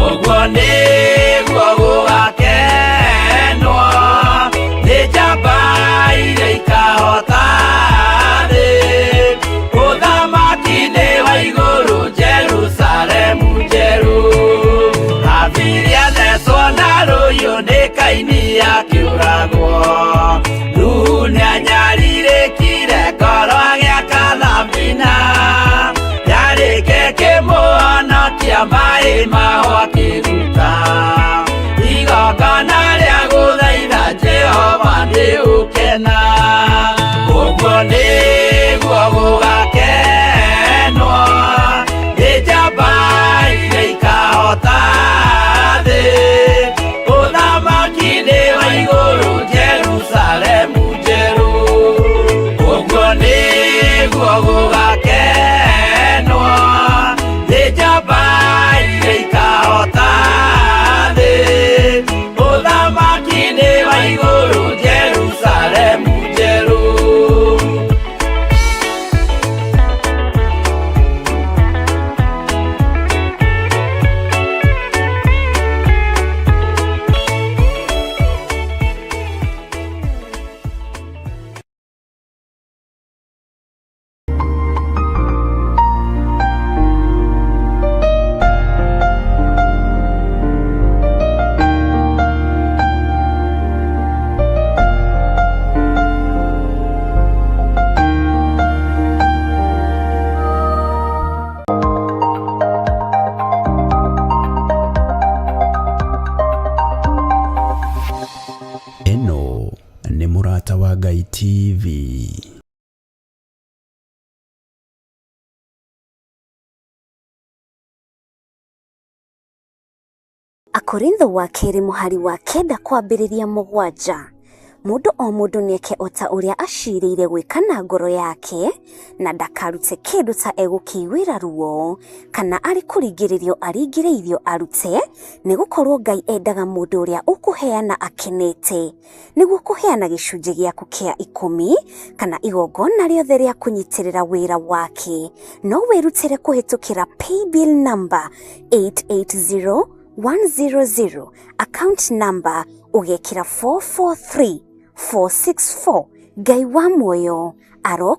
ũguo nĩguo gũgakenwo nĩ njamba iria ikahota thĩ ũthamaki-inĩ wa igũrũ Jerusalemu njerũ Habili athecwo na rũhiũ nĩ Kaini akĩũragwo Nuhu nĩanyarirĩkire ngoro agĩaka thabina yarĩke kĩmũhonokia maĩ maho akĩruta igongona rĩa gũthaitha Jehova nĩ ũkena ũguo nĩguo gũgakenwo nĩ njamba iria ikahota thĩ ũthamaki-inĩ wa igũrũ Jerusalemu njerũ ũguo nĩguo gũgakenwo nĩ njamba iria ikahota thĩ ũthamaki-inĩ wa igũrũ Jerusalemu njerũ. Ĩno nĩ Mũrata wa Ngai TV. Akorintho wa kerĩ mũhari wa kenda kwambĩrĩria mũgwanja. Mũndũ o mũndũ nĩeke o ta ũrĩa acirĩire gwĩka na ngoro yake, na ndakarute kĩndũ ta egũkĩiguĩra ruo, kana arĩ kũringĩrĩrio aringĩrĩirio arute, nĩgũkorwo Ngai endaga mũndũ ũrĩa ũkũheana akenete. Nĩguo kũheana gĩcunjĩ gĩaku kĩa ikũmi, kana igongona rĩothe rĩa kũnyitĩrĩra wĩra wake, no wĩrutĩre kũhĩtũkĩra paybill number 880100, account number ũgekĩra 443464. Ngai wa muoyo arokũ